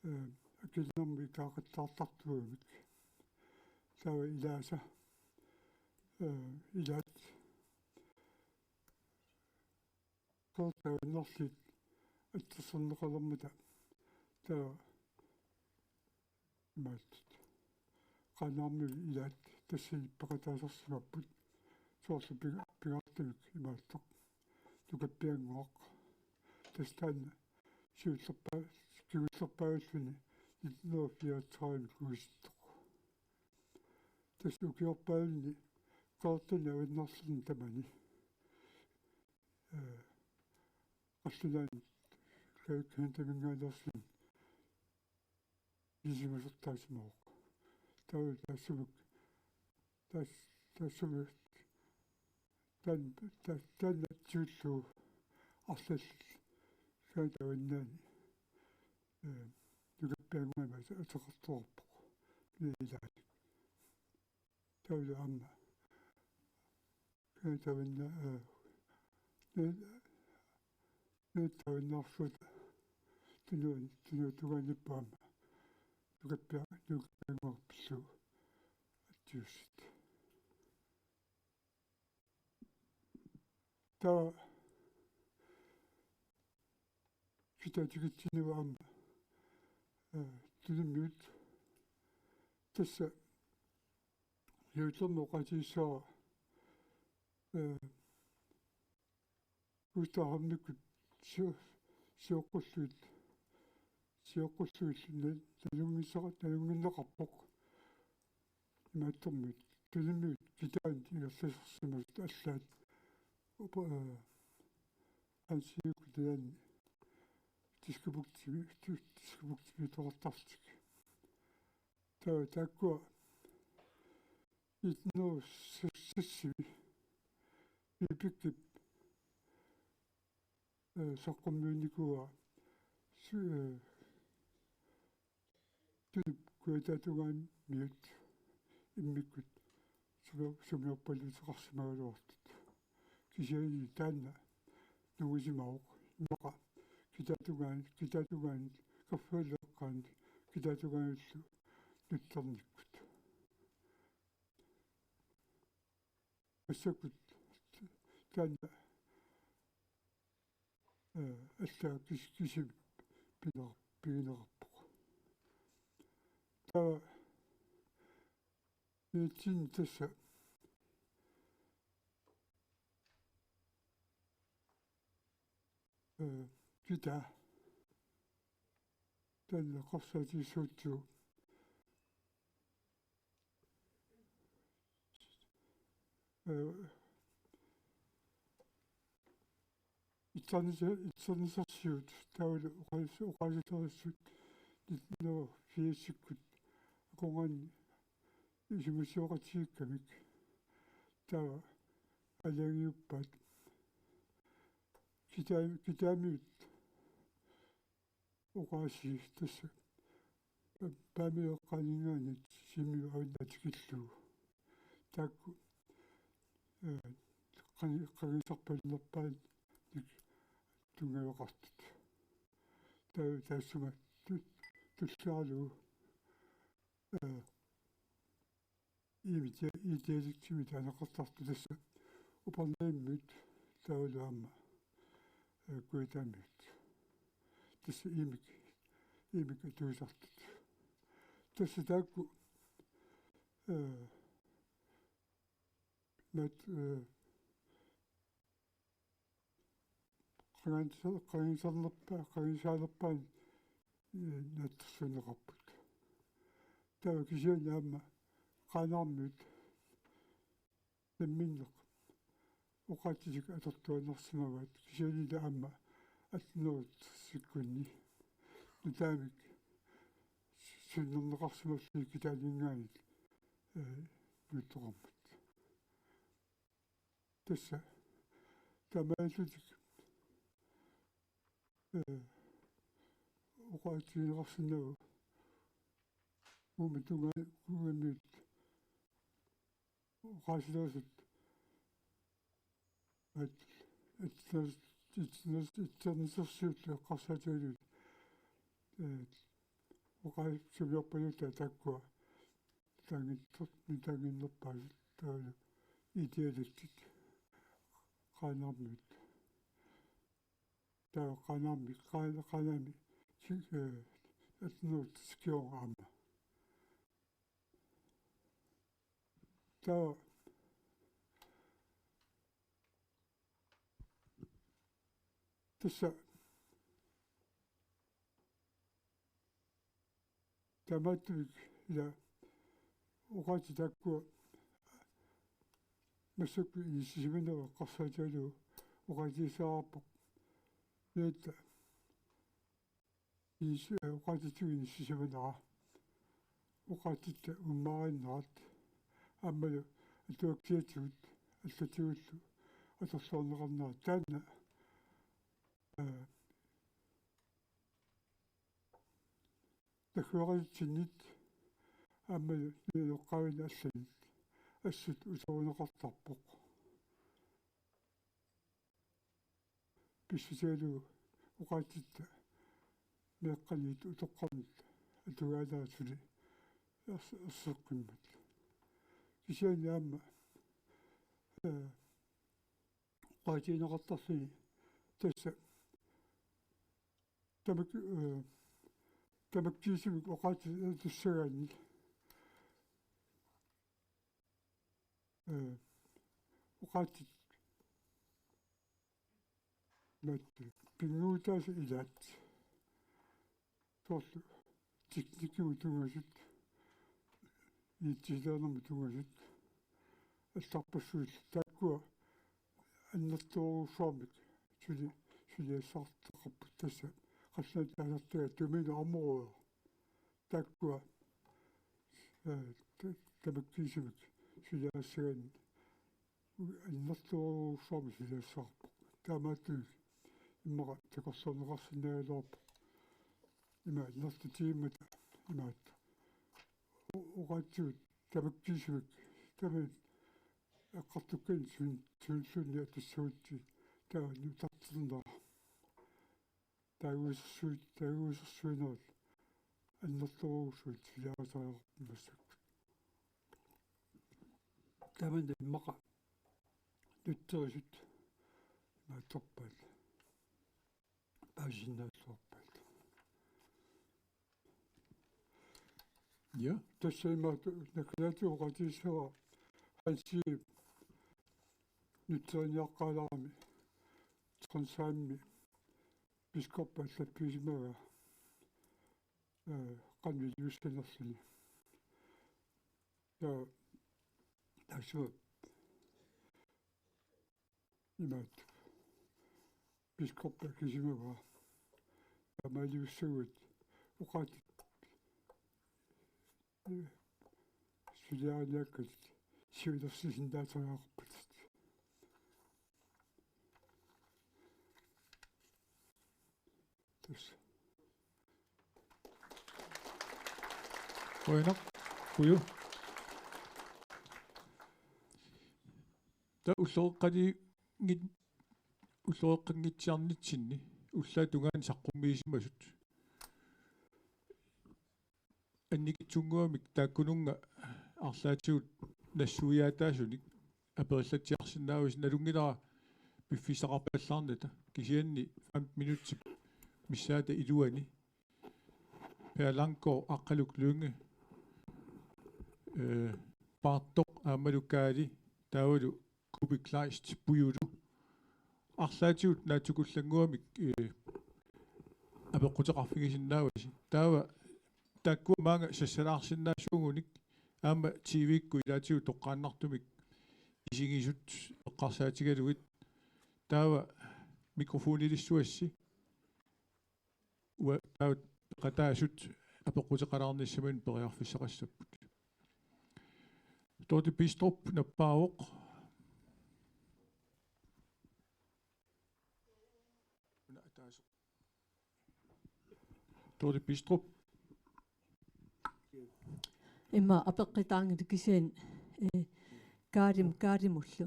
aa, akilernermik ikaaqattaartartuugamik. Taava ilaasa, aa, ilaat qeqertaaginnarlutik atsersorneqalermata, taava imaattut Qaanaarmiut ilaat tassani peqataasarsimapput, soorlu pinga-, pingaartumik imaattoq Nukappiannguaq. Tassa taanna siullerpaa-, kingullerpaalluni nitten hundrede fireogtredive kuisittoq. Tassa ukiorpaalunni qeqertani avannarlerni tamani, aa, qallunaanut Ka-, Canadaminngaanneersunik ilisimasortaasimavoq. Taava taassumik, taas-, taassumik, taan-, taa-, taanna siulliullugu arlallit Canadap avannaani, aa, Nukappiannguamik ase-, ateqartoqarpoq. Nunat ilaannik. Taavalu aamma Canadap avanna-, aa, Nunat, Nunatsinni avannaarsuuta tunu-, tunuatungaaniippoq aamma Nukappia-, Nukappiannguaq pillugu attiusut. Taava kitaatigitsineq aamma, aa, tunummiut. Tassa siullermik oqaatigissavara, aa, Gustav Holmikkut sio-, sioqqullugit, sioqqullugit na-, nalunngissa-, nalunnginneqarpoq. Imaattormiut tunummiut kitaanit ingerlasarsimasut allaat, upa-, aa, Hans Egedep ilaanni Diskobugtimi, Dis-, Diskobugtimi toqortarlutik. Taava taakkua nitten hundrede seksogtresimi Piipikip, aa, saqqummiunnikuuara su-, aa, Tunup kujataatungaaniit immikkut sumi-, sumiorpaluuteqarsimagaluartut. Kisianni taanna nungusimavoq immaqa kitaatungaanut, kitaatungaanut, Kaffialleq eqqaanut kitaatungaanullu nutsernikkut. Massakkut taanna, aa, allaat kis-, kisimi pineqar-, pigineqarpoq. Taava nunatsinni tassa, aa, kitaa taanna eqqarsaatigissagutsigu, aa, itsernisa-, itsernisarsiut taavalu oqaas-, oqaaserisussat nitten hundrede firsikkut akornanni isumassioqatigiikkamik. Taava Allagiuppaat. Kita-, Kitaamiut oqaasii tassa Paamiut eqqaaninngaanniit Sisimiut avannaata tikillugu. Taakku, eh, qani-, qanigisarpallaarpaat tunngaveqartut. Taa-, taassuma tu-, tulleralugu, eh, iimit ja-, iitialiktimit aneqartartut tassa Upernavimmiut taavalu aamma, eh, Kujataamiut. Tassa iimik, iimik atuisartut. Tassa taakku, eh, mat, eh, qangansa-, qangisarnerpa-, qangisaanerpaani, eh, naatsorsuunneqarput. Taava kisianni aamma Qaanaarmiut namminneq oqaatsitik atortuaannarsimavaat kisiannili aamma attenhundredesikkunni nutaamik sunnerneqarsimallugit Kitaaninngaanniit, eh, nuuttoqarmat. Tassa taamaalillutik, eh, oqaatsigineqarsinnaavoq uuma tunga-, tungaanut oqaasilerisut at-, atserneqars-, atserneqars-, atserneqarsimallutik eqqarsaatigalugit, eh, oqaasii sumiorpaluutai taakkua nutaanngitsoq-, nutaannginnerpaasut taavalu iitialiktit Qaanaarmiut. Taava Qaanaarmi, Qaa-, Qaanaami si-, eh, attenhundredesikkunni aamma. Taava tassa taamaattumik ila oqaatsit taakkua massakkut inissisimanerat eqqarsaatigalugu oqaatigissavarput. Nunatta inis-, eh, oqaatsitsigut inissisimanera. Oqaatsitta uummarinnerat. Aammalu atuakkiatigut allatigullu atorluarneqarnerat. Taanna, eh, tagguaqatitsinnit aammalu nunap eqqaavinni allanit assut utoruneqartarpoq. Pissutigalugu oqaatsitta meeqqanit utoqqarnut atugaanera suli ers-, erseqqimmat. Kisianni aamma, eh, oqaatigineqartarluni tassa tamak-, eh, tamakkiisumik oqaatsit atussagaanni, eh, oqaatsit mat pinnguutaasa ilaat. Soorlu teknikkimut tungaasut, it-silernermut tungaasut, allarpassuit taakkua annertoorujussuarmik suli-, suliassartaqarput tassa qallunaat taasartagaat tuminut amurujoq. Taakkua, eh, ta-, tamakkiisumik suliassagaanni annertoorujussuarmik suliassaqarpoq. Taamaattumik immaqa takorloorneqarsinnaagaluarpoq. Ima annertutigimmata imaattoq. O-, oqaatsigut tamakkiisumik tamanit eqqartukkanik sun-, sunilluunniit atussagutsigit taava nutarternera. Taaguusersuit-, taaguusersuinerit annertoorujussuit suliarisariaqarput massakkut. Tamanna immaqa nutserisut imaattorpaat paasisinnaalluarpaat. Ja, tassa imaattoq naggataatigut oqaatigissavara Hansi nutseriniaqqaalaarami Trondheimimi biskoppi allaffigisimavaa, eh, qanoq iliussanerluni. Ja tassa imaattoq biskoppi akisimavaa. Taamaaliussaguit oqaatsit, eh, suliariniakkat siulersisinnaasariaqarpatit. Qujanaq, Kuju. Taava ulloqeqqaliinngit-, ulloqeqqanngitsiarnitsinni ullaap tungaani saqqummiisimasut annikitsunnguamik taakkununnga arlaatigut nassuiaataasunik aperillatsiarsinnaavasi, nalunngilara piffissaqarpallaarnata, kisianni fem minuttip missaata iluani. Per Langgaard, Aqqaluk Lynge, øh, Paartoq aammalu Kaali, taavalu Kuupik Kleist Pujulu. Arlaatigut naatsukullannguamik, øh, apeqquteqarfigisinnaavasi. Taava taakkua maanga sassalaarsinnaasuugunik aamma T V-kkut ilaatigut toqqaannartumik isigisut eqqarsaatigalugit. Taava mikrofonilissuassi. Uanga taava peqataasut apeqqutaqalaarnissaminnik periarfissaqassapput. Dorthe Bidstrup nappaavoq. Dorthe Bidstrup. Ima apeqqutaanngilaq kisianni, eh, Kaalim-, Kaalimullu.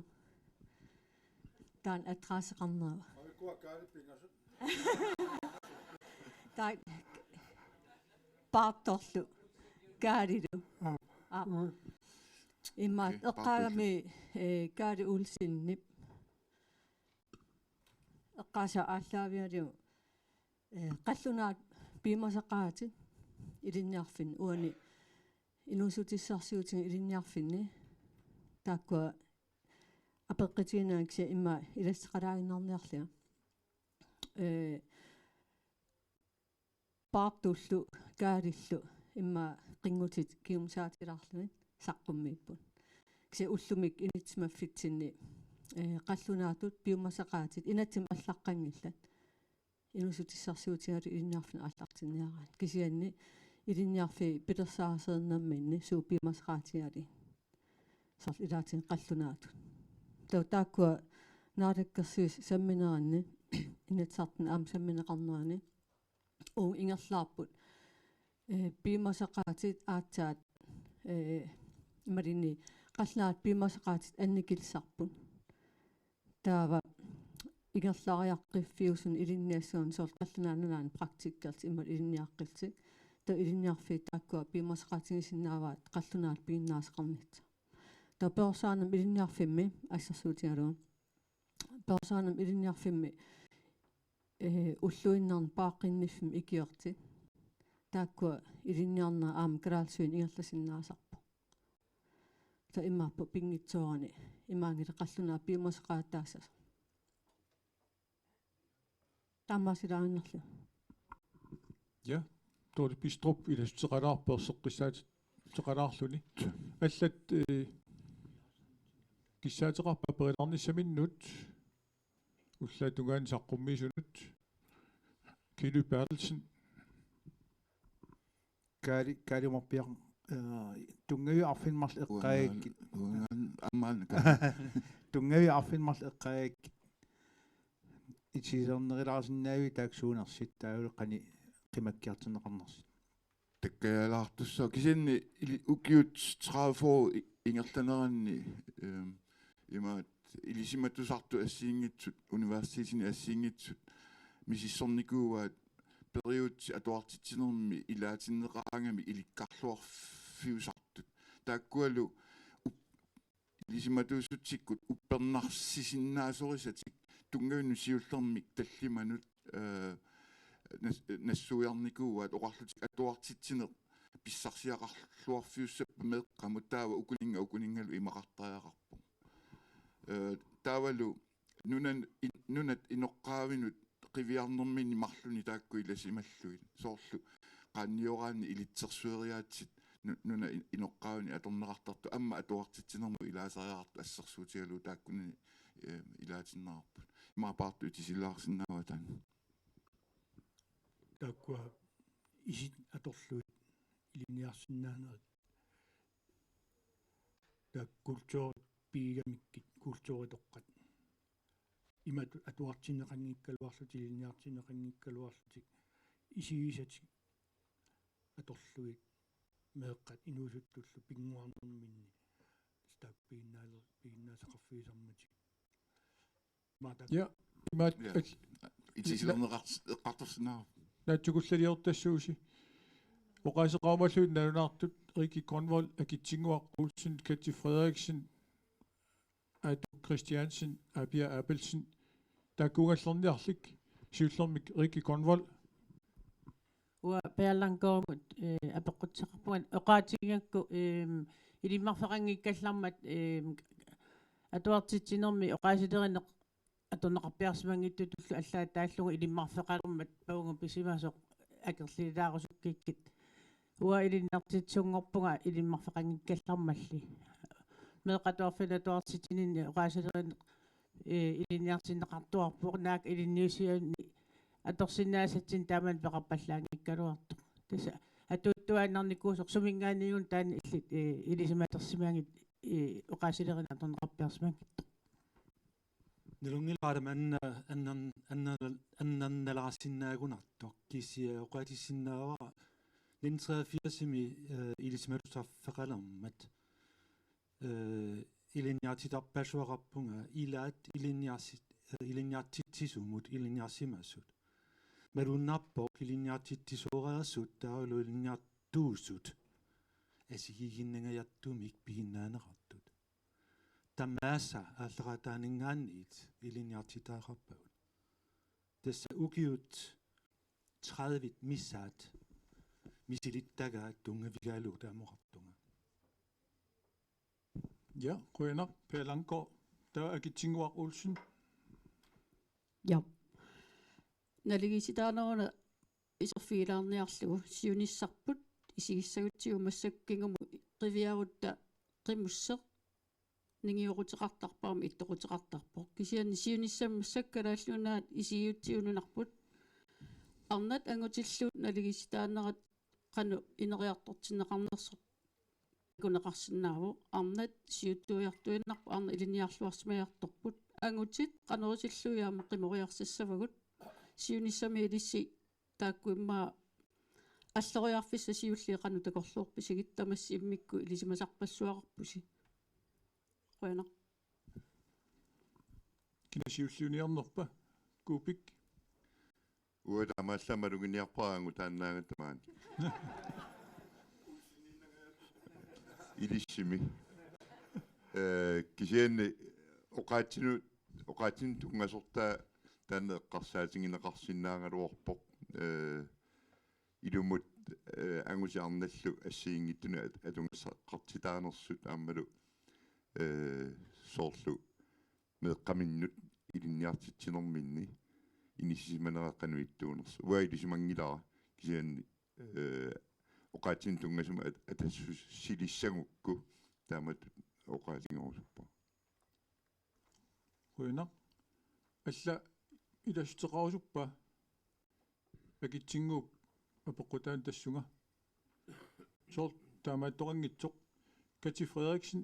Taanna adresseqarnerva. Taanna Paartorlu Kaalilu. Aap. Aap. Mm. Ima. Okay, eqqaagami, eh, Kaali Olsenip. Eqqaasaa aallaavigalugu, eh, qallunaat piumasaqaatit ilinniarfinni, uani inuussutissarsiutiga ilinniarfinni, taakkua apeqqutigineqarnagit kisianni ima ilassuteqalaaginnarniarlunga. Eh, Paartullu Kaalillu ima qinngutit kingumut saatilaarlugit saqqummiipput. Kisianni ullumikkut inissisimaffitsinnit, eh, qallunaatut piumasaqaatit inatsimmi allaqqanngillat. Inuussutissarsiutigalugu ilinniarfinni aallartinniaraanni. Kisianni ilinniarfiit pilersaarusiornerminni suut piumasaqaatigalugit. Soorlu ilaatigut qallunaatut. Taava taakkua Naalakkersuisut sammineranni, Inatsisartuni aamma sammineqarnerani, uagut ingerlaarput, eh, piumasaqaatit aatsaat, eh, imaluunniit qallunaatut piumasaqaatit annikillisarput. Taava ingerlariaqqiffiusuni ilinniassaguni soorlu Qallunaat Nunaanni praktikkerlutik imaluunniit ilinniaqqillutik. Taava ilinniarfiit taakkua piumasaqaatigisinnaavaat qallunaatut piginnaasaqarnissaq. Taava Perorsaanermut Ilinniarfimmi assersuutigalugu. Perorsaanermut Ilinniarfimmi, eh, ulluinnarni paaqqinniffimmi ikiortit. Taakkua ilinniarnerat aamma kalaallisuinnut ingerlasinnaasarpoq. Taava imaappoq pinngitsoorani imaanngilaq qallunaat piumasaqaataassasoq. Taamaasilaaginnarlugu. Ja, Dorthe Bidstrup ilassuteqalaarpoq erseqqissaateqalaarluni. Allat, eh, kissaateqarpa aperilaarnissaminnut ullaap tungaani saqqummiisunut? Kili Berthelsen. Kaali, Kaaliumarpiaq, eh, tunngaviit arfineq-marluk eqqaagakkit. Uangaan, uangaan ammaan ka. Tunngaviit arfineq-marluk eqqaagakkit. Itigisarnerilaarsinnaavit taakku suunersut taavalu qanoq qimakkiartorneqarnersut? Takkajalaartussaavoq kisianni ili-, ukiut tredive år i-, ingerlaneranni, ehm, imaat ilisimatusartut assigiinngitsut, universitetini assigiinngitsut, misissornikuuaat periutsit atuartitsinermi ilaatinneqaraangamik ilikkarluarfiusartut. Taakkualu up-, ilisimatuussutsikkut uppernarsisinnaasorisartik tunngavinnut siullermik tallimanut, eh, nas-, nassuiarnikuuaat oqarlutik atuartitsineq pissarsiaqarluarfiussappat meeqqamut, taava ukuninnga ukuninngalu imaqartariaqarpoq. Eh, taavalu nunan-, in-, nunat inoqqaavinut qiviarnerminni marlunni taakku ilasimallugit. Soorlu qaannioraanni ilitsersueriaatsit nu-, nunat in-, inoqqaavinik atorneqartartut aamma atuartitsinermut ilaasariaqartut assersuutigalugu taakkunani, eh, ilaatinneqarput. Ima Paartoq itisilaarsinnaavaa taanna. Taakkua isit atorlugit ilinniarsinnaanerit. Taakku kulturit pigigamikkit kulturitoqqat. Imatut atuartinneqanngikkaluarlutik, ilinniartinneqanngikkaluarlutik, isigisatik atorlugit meeqqat inuusuttullu pinnguarnerminni taakku piginnaaler-, piginnaasaqarfigisarmatigit. Maata. Ja, imaat. Ja. Al-, itisilerneqars-, eqqartorsinnaarput. Naatsukullaliortassuusi. Oqaaseqarumallugit nalunaartut Rikke Grønvold, Akitsinnguaq Olsen, Katti Frederiksen, Aatu Christiansen, Apia Abelsen. Taakkuugallarniarlik, siullermik Rikke Grønvold. Uanga Per Langgaardimut, eh, apeqqutissaqarpunga, oqaatigigakku, ehm, ilimmarfeqanngikkallarmat, ehm, atuartitsinermi oqaasilerineq atorneqarpiarsimanngitsutullu allaat taallugu ilimmarfeqalermat pavugut pisimasoq akerlilaarusukkikkit. Uanga ilinniartitsisunngorpunga ilimmarfeqanngikkallarmalli. Meeqqat atuarfiit atuartitsininni oqaasilerineq, eh, ilinniartinneqartuarpoq, naak ilinniussianni atorsinnaasatsinnik taamani peqarpallaanngikkaluartoq. Tassa atuuttuaannarnikuusoq suminngaanniit taanna illit, eh, ilisimalersimagit, eh, oqaasilerineq atorneqarpiarsimanngitsoq. Nalunngilara anna-, annan-, annan-, annannalaarsinnaagunartoq, kisianni oqaatissinnaavara nitten treogfirsimi, eh, ilisimatusarfeqalermat, eh, ilinniartitarpassuaqarpunga ilaat ilinniarsi-, eh, ilinniartitsisumut ilinniarsimasut. Malunnarpoq ilinniartitsisooreersut taavalu ilinniartuusut assigiinnangajartumik piginnaaneqartut. Tamaasa aallartaaninngaanniit ilinniartitaqarpagut. Tassa ukiut tredive missaat misilittagaat tunngavigaalu taamoqartunga. Ja, qujanaq, Per Langgaard, taava Akitsinnguaq Olsen. Ja. Naligiissitaaneruna iserfigilaarniarlugu siunissarput isigissagutsigu massakkut kingumut qiviarutta qimusseq ningioqquteqartarpoq aamma ittoqquteqartarpoq. Kisianni siunissami massakkut Kalaallit Nunaat isigiutsiuununarput. Arnat angutillu naligiissitaanerat qanoq ineriartortinneqarnersoq takuneqarsinnaavoq. Arnat siuttuiartuinnarpoq, arnat ilinniarluarsimajartorput. Angutit qanoq isillugu aamma qimoriarsassavagut. Siunissami ilissi taakku immaqa alloriarfissat siulliit qanoq takorloorpisigit, tamassi immikkut ilisimasarpassuaqarpusi. Qujanaq. Kina siulliuniarnerpa? Kuupik? Uanga taamaallaat maluginiarpara angutaannaagatta maani. Ilissimi. Eh, kisianni oqaatsinut, oqaatsinut tunngasortaa taanna eqqarsaatigineqarsinnaagaluarpoq. Eh, ilumut, eh, angutit arnallu assigiinngitsunut at-, atugassaqartitaanersut aammalu, eh, soorlu meeqqaminnut ilinniartitsinerminni inissisimanera qanoq ittuunersoq. Uanga ilisimanngilara kisianni, eh, oqaatsinut tunngasumik at-, atassusilissagukku taamatut oqaatigerusuppara. Qujanaq. Alla ilassuteqarusuppa? Akitsinnguup apeqqutaani tassunga. Soorlu taamaattoqanngitsoq. Katti Frederiksen.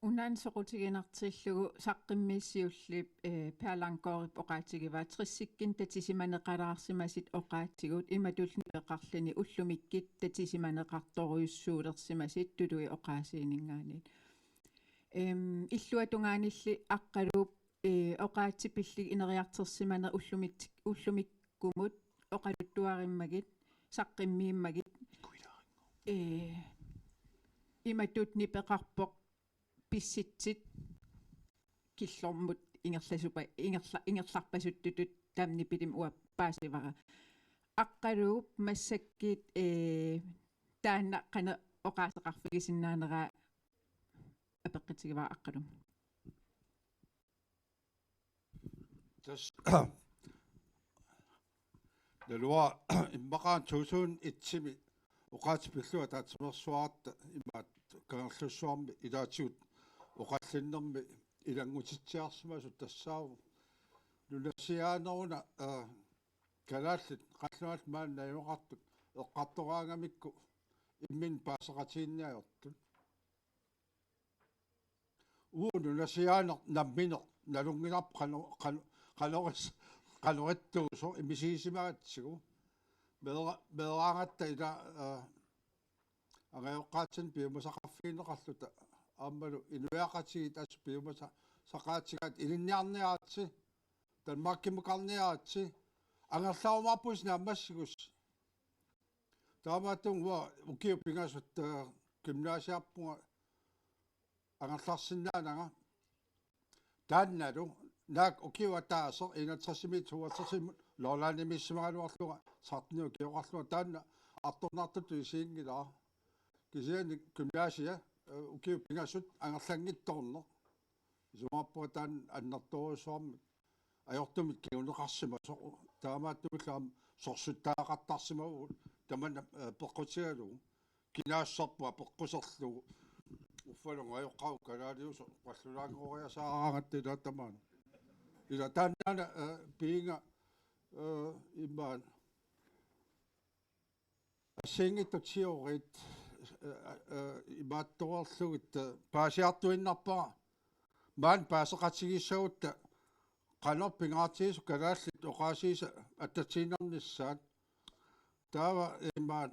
Unaana soqutiginartillugu saqqummiit siulliit, eh, Per Langgaardip oqaatigivaa tressikkunni tatisimaneqalaarsimasut oqaatigut imatullu nipeqarluni ullumikkut tatisimaneqartorujussuulersimasut tuluit oqaasiininngaanniit. Em, illuatungaanilli Aqqaluup, eh, oqaatsit pillugit ineriartorsimaneq ullumit-, ullumikkumut oqaluttuarimmagit, saqqummiimmagit. Eh, imatut nipeqarpoq pissutsit killormut ingerlasupa-, ingerla-, ingerlarpasuttutut taamani pilim uanga paasivara. Aqqaluup massakkut, eh, taanna qanoq oqaaseqarfigisinnaaneraa apeqqutigivara Aqqalumut. Tassa naluara immaqa to tusind et-imi oqaatsit pillugit ataatsimeersuaratta imaattoq Kangerlussuarmi ilaatigut oqallinnermi ilanngutitsiarsimasut tassaavoq nunasiaaneruna, eh, kalaallit qallunaat maani najugaqartut eqqartoraangamikku imminnut paaseqatigiinneq ajortut. Uagut nunasiaaneq nammineq nalunngilarput qano-, qano-, qanoris-, qanorittuusoq imisigisimagatsigu. Meera-, meeraagatta ila, eh, angajoqqaatsinni piumasaqarfigineqarluta aammalu inuiaqatigiit assut piumasaqaatigaat ilinniarniaritsi, Danmarkimukarniaritsi, angerlarumaarpusi naammassigussi. Taamaattumik uanga ukiut pingasut, eh, gymnasiarpunga angerlarsinnaananga. Taannalu naak ukioq ataaseq enogtresimiit toogtresimut Lollandimiissimagaluarlunga seksten ukioqarlunga taanna artornartutut isiginngilara. Kisianni gymnasia, eh, ukiut pingasut angerlanngitsoorneq. Isumaqarpunga taanna annertoorujussuarmik ajortumik kinguneqarsimasoq. Taamaattumillu aamma sorsuttagaqartarsimavugut tamanna, eh, peqqutigalugu. Kinaassuserput apeqquserlugu. Uffalu angajoqqaavut kalaaliusoq qallunaanngooriasaaraangatta ila tamaana. Ila taannaana, eh, piinga, eh, imaat assigiinngitsut teoriit, eh, eh, imaattoreerlugit, eh, paasiartuinnarpara. Maani paaseqatigiissagutta qanoq pingaartigisoq kalaallit oqaasiisa attatiinnarnissaat. Taava imaat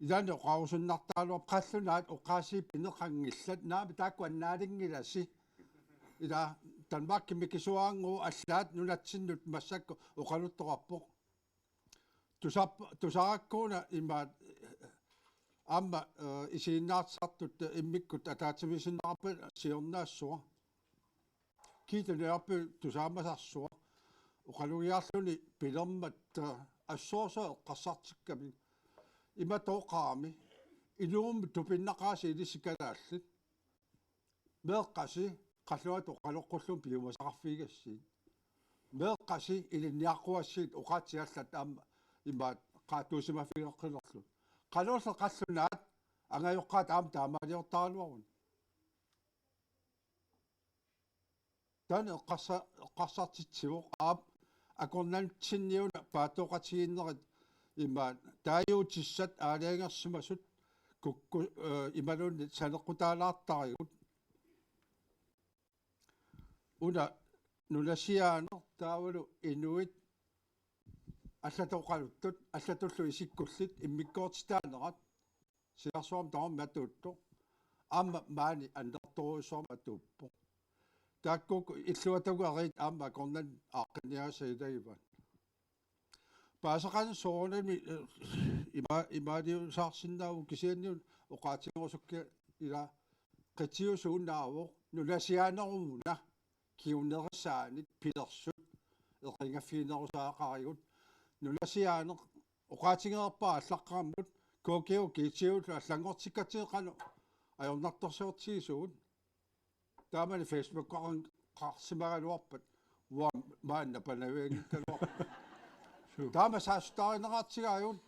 ilaanni oqarusunnartaraluarpoq qallunaat oqaasii pineqanngillat, naamik taakku annaalinngilasi. Ila Danmarkimi mikisuaraannguaq allaat nunatsinnut massakkut oqaluttoqarpoq. Tusap-, tusarakku una imaat aamma, eh, isiginnaartitsisartut immikkut ataatsimiisinneqarpat siornaassua. Gitte Nørby tusaamasarsua. Oqalugiarluni pilermat, eh, assorsuaq eqqarsartikkamik. Imatut oqarami: Inummut tupinnaqaasi ilissi kalaallit. Meeqqasi qallunaatut oqaloqqullugit piumasaqarfigigassiuk. Meeqqasi ilinniaqqugassiuk, oqaatsit allat aamma imaat qaattuusimaffigeqqilerlutik. Qanorlu qallunaat angajoqqaat aamma taamaaliortaraluaruni. Taanna eqqarsa-, eqqarsartitsivoq aap akornanniitsinni una paatsoqatigiinnerit imaat taaguutissat aalajangersimasut kukku-, eh, imaluunniit saneqqutaalaartarigut. Una nunasiaaneq taavalu inuit allatut oqaluttut, allatullu isikkullit immikkoortitaanerat, silarsuarmi tamarmi atuuttoq, aamma maani annertoorujussuarmik atuuppoq. Taakku illuatungeriit aamma akornanni aaqqinniagassat ilagivaat. Paaseqaneq soorunami, eh, ima-, imaaliusaarsinnaavoq, kisianni una oqaatigerusukkiga ila qitiusuunaavoq nunasiaanerumuna kingunerisaanik pilersut eqinngaffiginerusariaqarigut. Nunasiaaneq oqaatigereerpara allaqqammut K G U G T U-llu allanngortikkatsigit qanoq ajornartorsiortigisugut. Taamani Facebookeqarsimagaluarpat uanga maanna panavianngikkaluarpara. Suu. Taama saassuttarineqartigaagut.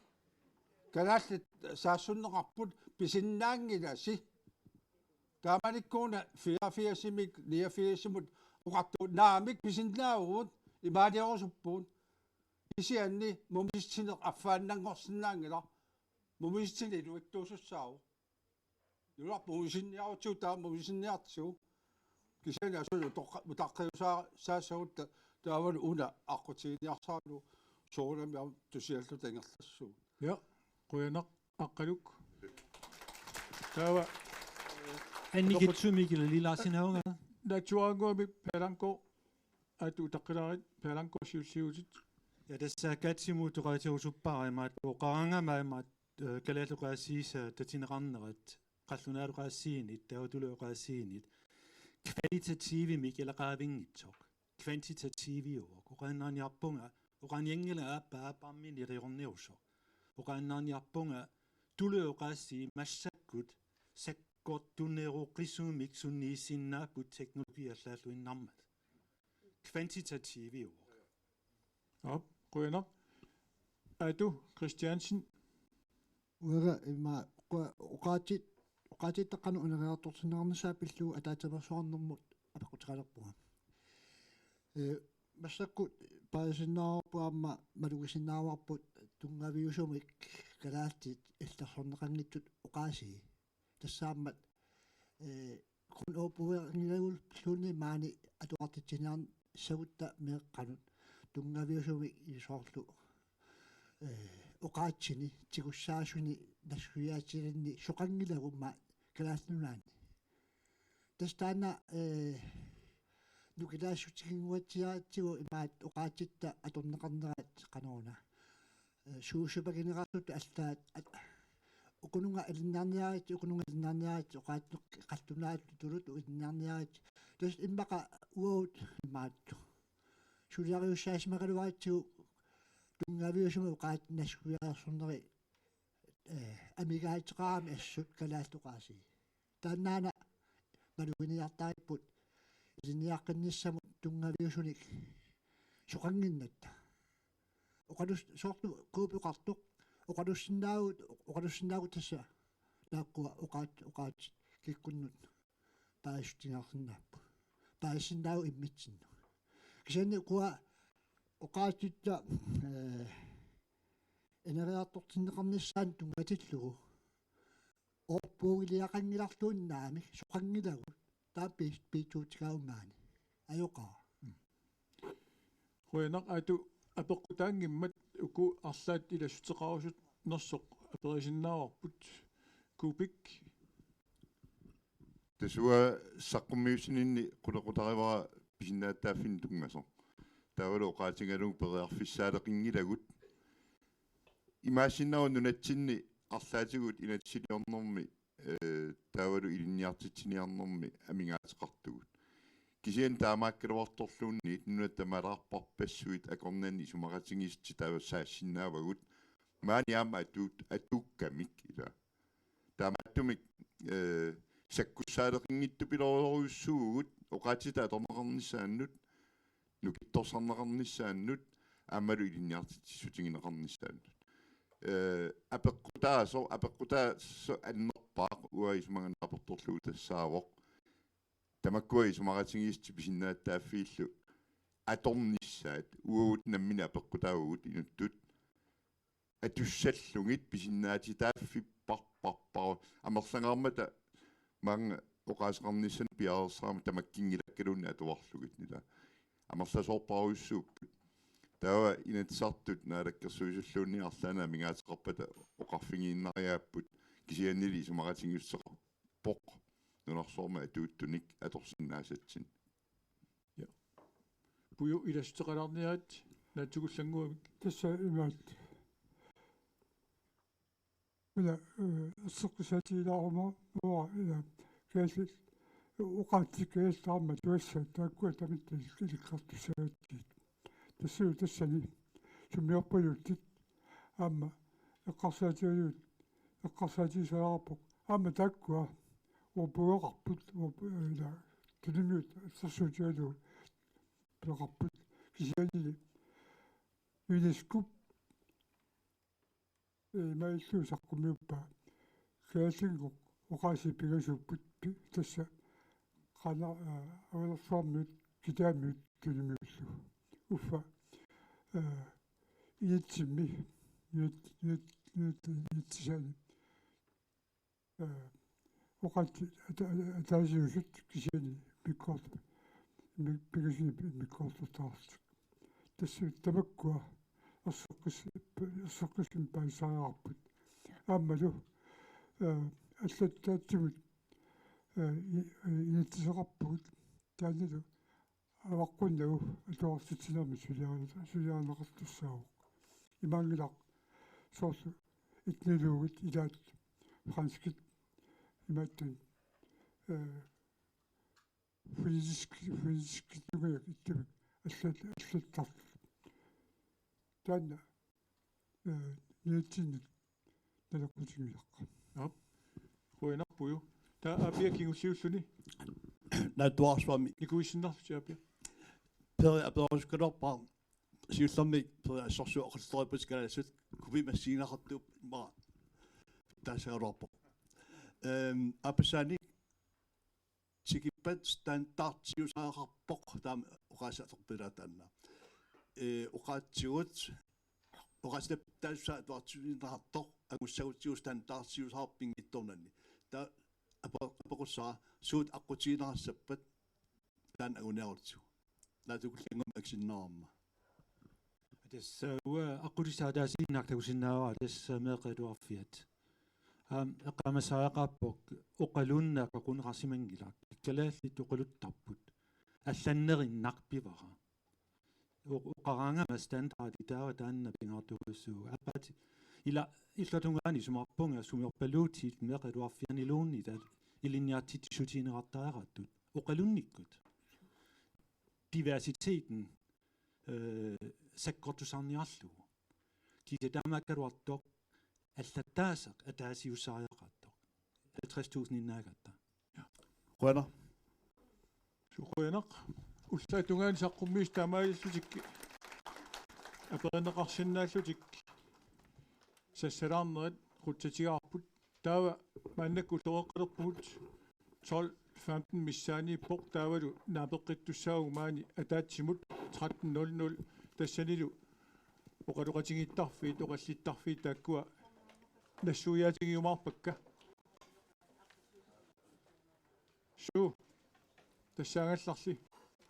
Kalaallit saassunneqarput pisinnaanngilasi. Taamanikkuuna fireogfirsimik niogfirsimut oqartugut naamik pisinnaavugut, imaaliorusupput. Kisianni mumisitsineq affaannanngorsinnaanngilaq. Mumisitsineq iluitsuusussaavoq. Nularput mumisinniarutsigu taama mumisinniartigu. Kisianni asuli utoqqa-, utaqqiusaa-, saassagutta taavalu una aqqutiginiarsaralugu soorunami aamma tusialluta ingerlassuugut. Ja, qujanaq Aqqaluk. Taava Annikitsumik ila Lars Laugaard. Naatsuaraannguamik Per Langgaard, aatut utaqqilaarit, Per Langgaard siulissiutit. Ja, tassa Katsimuutoqaatiusuppara imaat oqarangama imaat, eh, kalaallit oqaasiisa tatineqarnerat, qallunaat oqaasiinit, taava tuluit oqaasiinit, kvalitativimik ilaqaavinngitsoq, kvantitativiuvoq, oqaannarniarpunga, oqaanianngilanga aappaa aapparminik iliorniusoq, oqaannarniarpunga tuluit oqaasii massakkut sakkortuneroqisumik sunniisinnaapput teknologi allaalluinnarmat. Kvantitativiuvoq. Aap, qujanaq. Aatu Christiansen. Uanga ima oqa-, oqaatsit, oqaatsitta qanoq uneriartortinneqarnissaa pillugu ataatsimeersuarnermut apeqquteqalerpunga. Ee, massakkut paasisinnaavarput aamma malugisinnaavarput tunngaviusumik kalaallit illersorneqanngitsut oqaasii. Tassaammat, eh, grundoprøveringilagut luunniit maani atuartitsiniarnissagutta meeqqanut tunngaviusumik soorlu eh, oqaatsini tigussaasuni nassuiaatilinni soqanngilagut aamma Kalaallit Nunaanni. Tassa taanna, eh, nukilaassutiginnguatsiaratsigu imaattoq oqaatsitta atorneqarnerat qanoruna. Eh, suussupagineqartut allaat at-, ukununnga ilinniarniaritsi, ukununnga ilinniarniaritsi, oqaatsit qallunaatut tuluttut ilinniarniaritsi. Tassa immaqa uagut imaattoq suliariussaassimagaluaratsigu tunngaviusumik oqaatsit nassuiaarsornerit, eh, amigaateqarami assut kalaallit oqaasii. Taannaana maluginiartaripput ilinniaqqinnissamut tunngaviusunik soqannginnatta. Oqalus-, soorlu Kuup oqartoq, oqalussinnaavugut, oqalussinnaavugut tassa taakkua oqaat-, oqaatsit kikkunnut paasissutigineqarsinnaapput. Paasisinnaavoq immitsinnut. Kisianni ukua oqaatsitta, eh, ineriartortinneqarnissaannut tunngatillugu. Orpuugiliaqanngilarluunnaamik soqanngilagut. Taava pi-, piitsuutigaarami. Ajoqaaq. Mm. Qujanaq, Aatu, apeqqutaanngimmat uku arlaat ilassuteqarusunnersoq aperisinnaavarput. Kuupik. Tassa uanga saqqummiussininni qulequtarivara pisinnaatitaaffinnut tunngasoq. Taavalu oqaatigalugu periarfissaaleqinngilagut. Imaassinnaavoq nunatsinni arlaatigut inatsisiliornermi, eh, taavalu ilinniartitsiniarnermi amigaateqartugut. Kisianni taamaakkaluartorluunniit nunatta malaarparpassuit akornanni isumaqatigiissutsit taava saassinnaavagut. Maani aamma atuut-, atuukkamik ila. Taamaattumik, eh, sakkussaaleqinngitsupilorujussuuvugut oqaatsitta atorneqarnissaannut, nukittorsarneqarnissaannut, aammalu ilinniartitsissutigineqarnissaannut. Eh, apeqqutaasoq, apeqqutaasoq annerpaaq uanga isumaga naapertorlugu tassaavoq. Tamakkua isumaqatigiissutsit pisinnaatitaaffiillu atornissaat uagut nammineq apeqqutaavugut inuttut atussallugit pisinnaatitaaffipparparpara amerlangaarmata maanga oqaaseqarnissaanut piareersarama tamakkinngilakkaluunniit atuarlugit ila. Amerlasoorparujussuupput. Taava Inatsisartut Naalakkersuisulluunniit arlaannik amigaateqarpata oqarfigiinnariaapput kisiannili isumaqatigiissuteqarpoq nunarsuarmi atuuttunik atorsinnaasatsinnik. Ja. Puju ilassuteqalaarniarit naatsukullannguamik. Tassa imaat. Una, eh, erseqqissaatigilaaruma uanga, ila, kalaallit, oqaatsit kalaallit aamma tuassaat taakkua tamatta ilikkartussaagatsigu. Tassalu tassani summiorpaluttit aamma eqqarsaatigalugit, eqqarsaatigisariaqarpoq. Aamma taakkua orpuugaqarput, orpu-, ila, tunummiut assersuutigalugu peqarput. Kisiannili UNESCO-p, eh, imaaliullugu saqqummiuppaa kalaallinngooq oqaasii pingasuupput pi-, tassa qana-, eh, Avanersuarmiut, Kitaamiut tunummiullu. Uffa, eh, inatsimmi, inat-, inat-, inat-, inatsisaani, eh, oqaatsit ata-, ata-, ataasiusut kisianni immikkoortu-, immik-, pingasunik immikkoortortaqartut. Tassa tamakkua erseqqis-, erseqqissumik paasisariaqarput. Aammalu, eh, allattaatsimut, eh, i-, i-, inatsiseqarpugut. Taannalu avaqqunnagu atuartitsinermik suliari-, suliarineqartussaavoq. Imaanngilaq soorlu etnologit ilaat franskit imaattunik, eh, fonetisk, fonetiskinngajak ittumik allat-, allattartut. Taanna, eh, nunatsinni naleqqutinngilaq. Aap. Qujanarpoq. Taava Aapia kingulliulluni. Naatsuararsuarmi. Nikuissinnarlutit Aapia. Peeri aperisukkaluarpara siullermik Peeri assorsuaq oqaluttuaripputit kalaallisut kupi massigineqartuupput immaqa. Taassagaluarpoq. Ehm, aappassaani tikippat standardiusariaqarpoq taama oqaaseq atorpilaat taanna. Ee, oqaatsigut, oqaatsigut taassusaa atuartitsineqartoq angussagutsigu standardiusarput pinngitsoornanni. Taava ape-, apeqqussara suut aqqutigineqassappat taanna anguniarutsigu. Naatsukullannguamik akisinnaarama. Tassa uanga aqqutissaq ataasiinnaq takusinnaavara tassa meeqqat atuarfiat. Aamma eqqaamasariaqarpoq oqaluunnaat akunneqarsimanngilaq. Kalaallit oqaluttarput. Allannerinnaq pivara. O-, oqaraangama standardi taava taanna pingaartorujussuuvoq. Aappaat ila illuatungaani isumaqarpunga sumiorpaluutit meeqqat atuarfianniluunniit ilinniartitsissutigineqartariaqartut. Oqalunnikkut. Diversiteten, øh, sakkortusarniarlugu. Kisianni taamaakkaluartoq allattaasaq ataasiussariaqartoq. Halvtreds tusind innaagatta. Qujanaq. Qujanaq. Ullut tungaanut saqqummiisut taamaalillutik aperineqarsinnaallutik sassalaarnerat qutsatigaarput. Taava maannakkut ulloqeqqalerpugut tolv femten missaaniippoq, taavalu naapeqqittussaavugut maani ataatsimut tretten nul nul, tassanilu oqaloqatigiittarfiit, oqallittarfiit taakkua nassuiaatigiumaarpakka. Suu, tassaagallarli.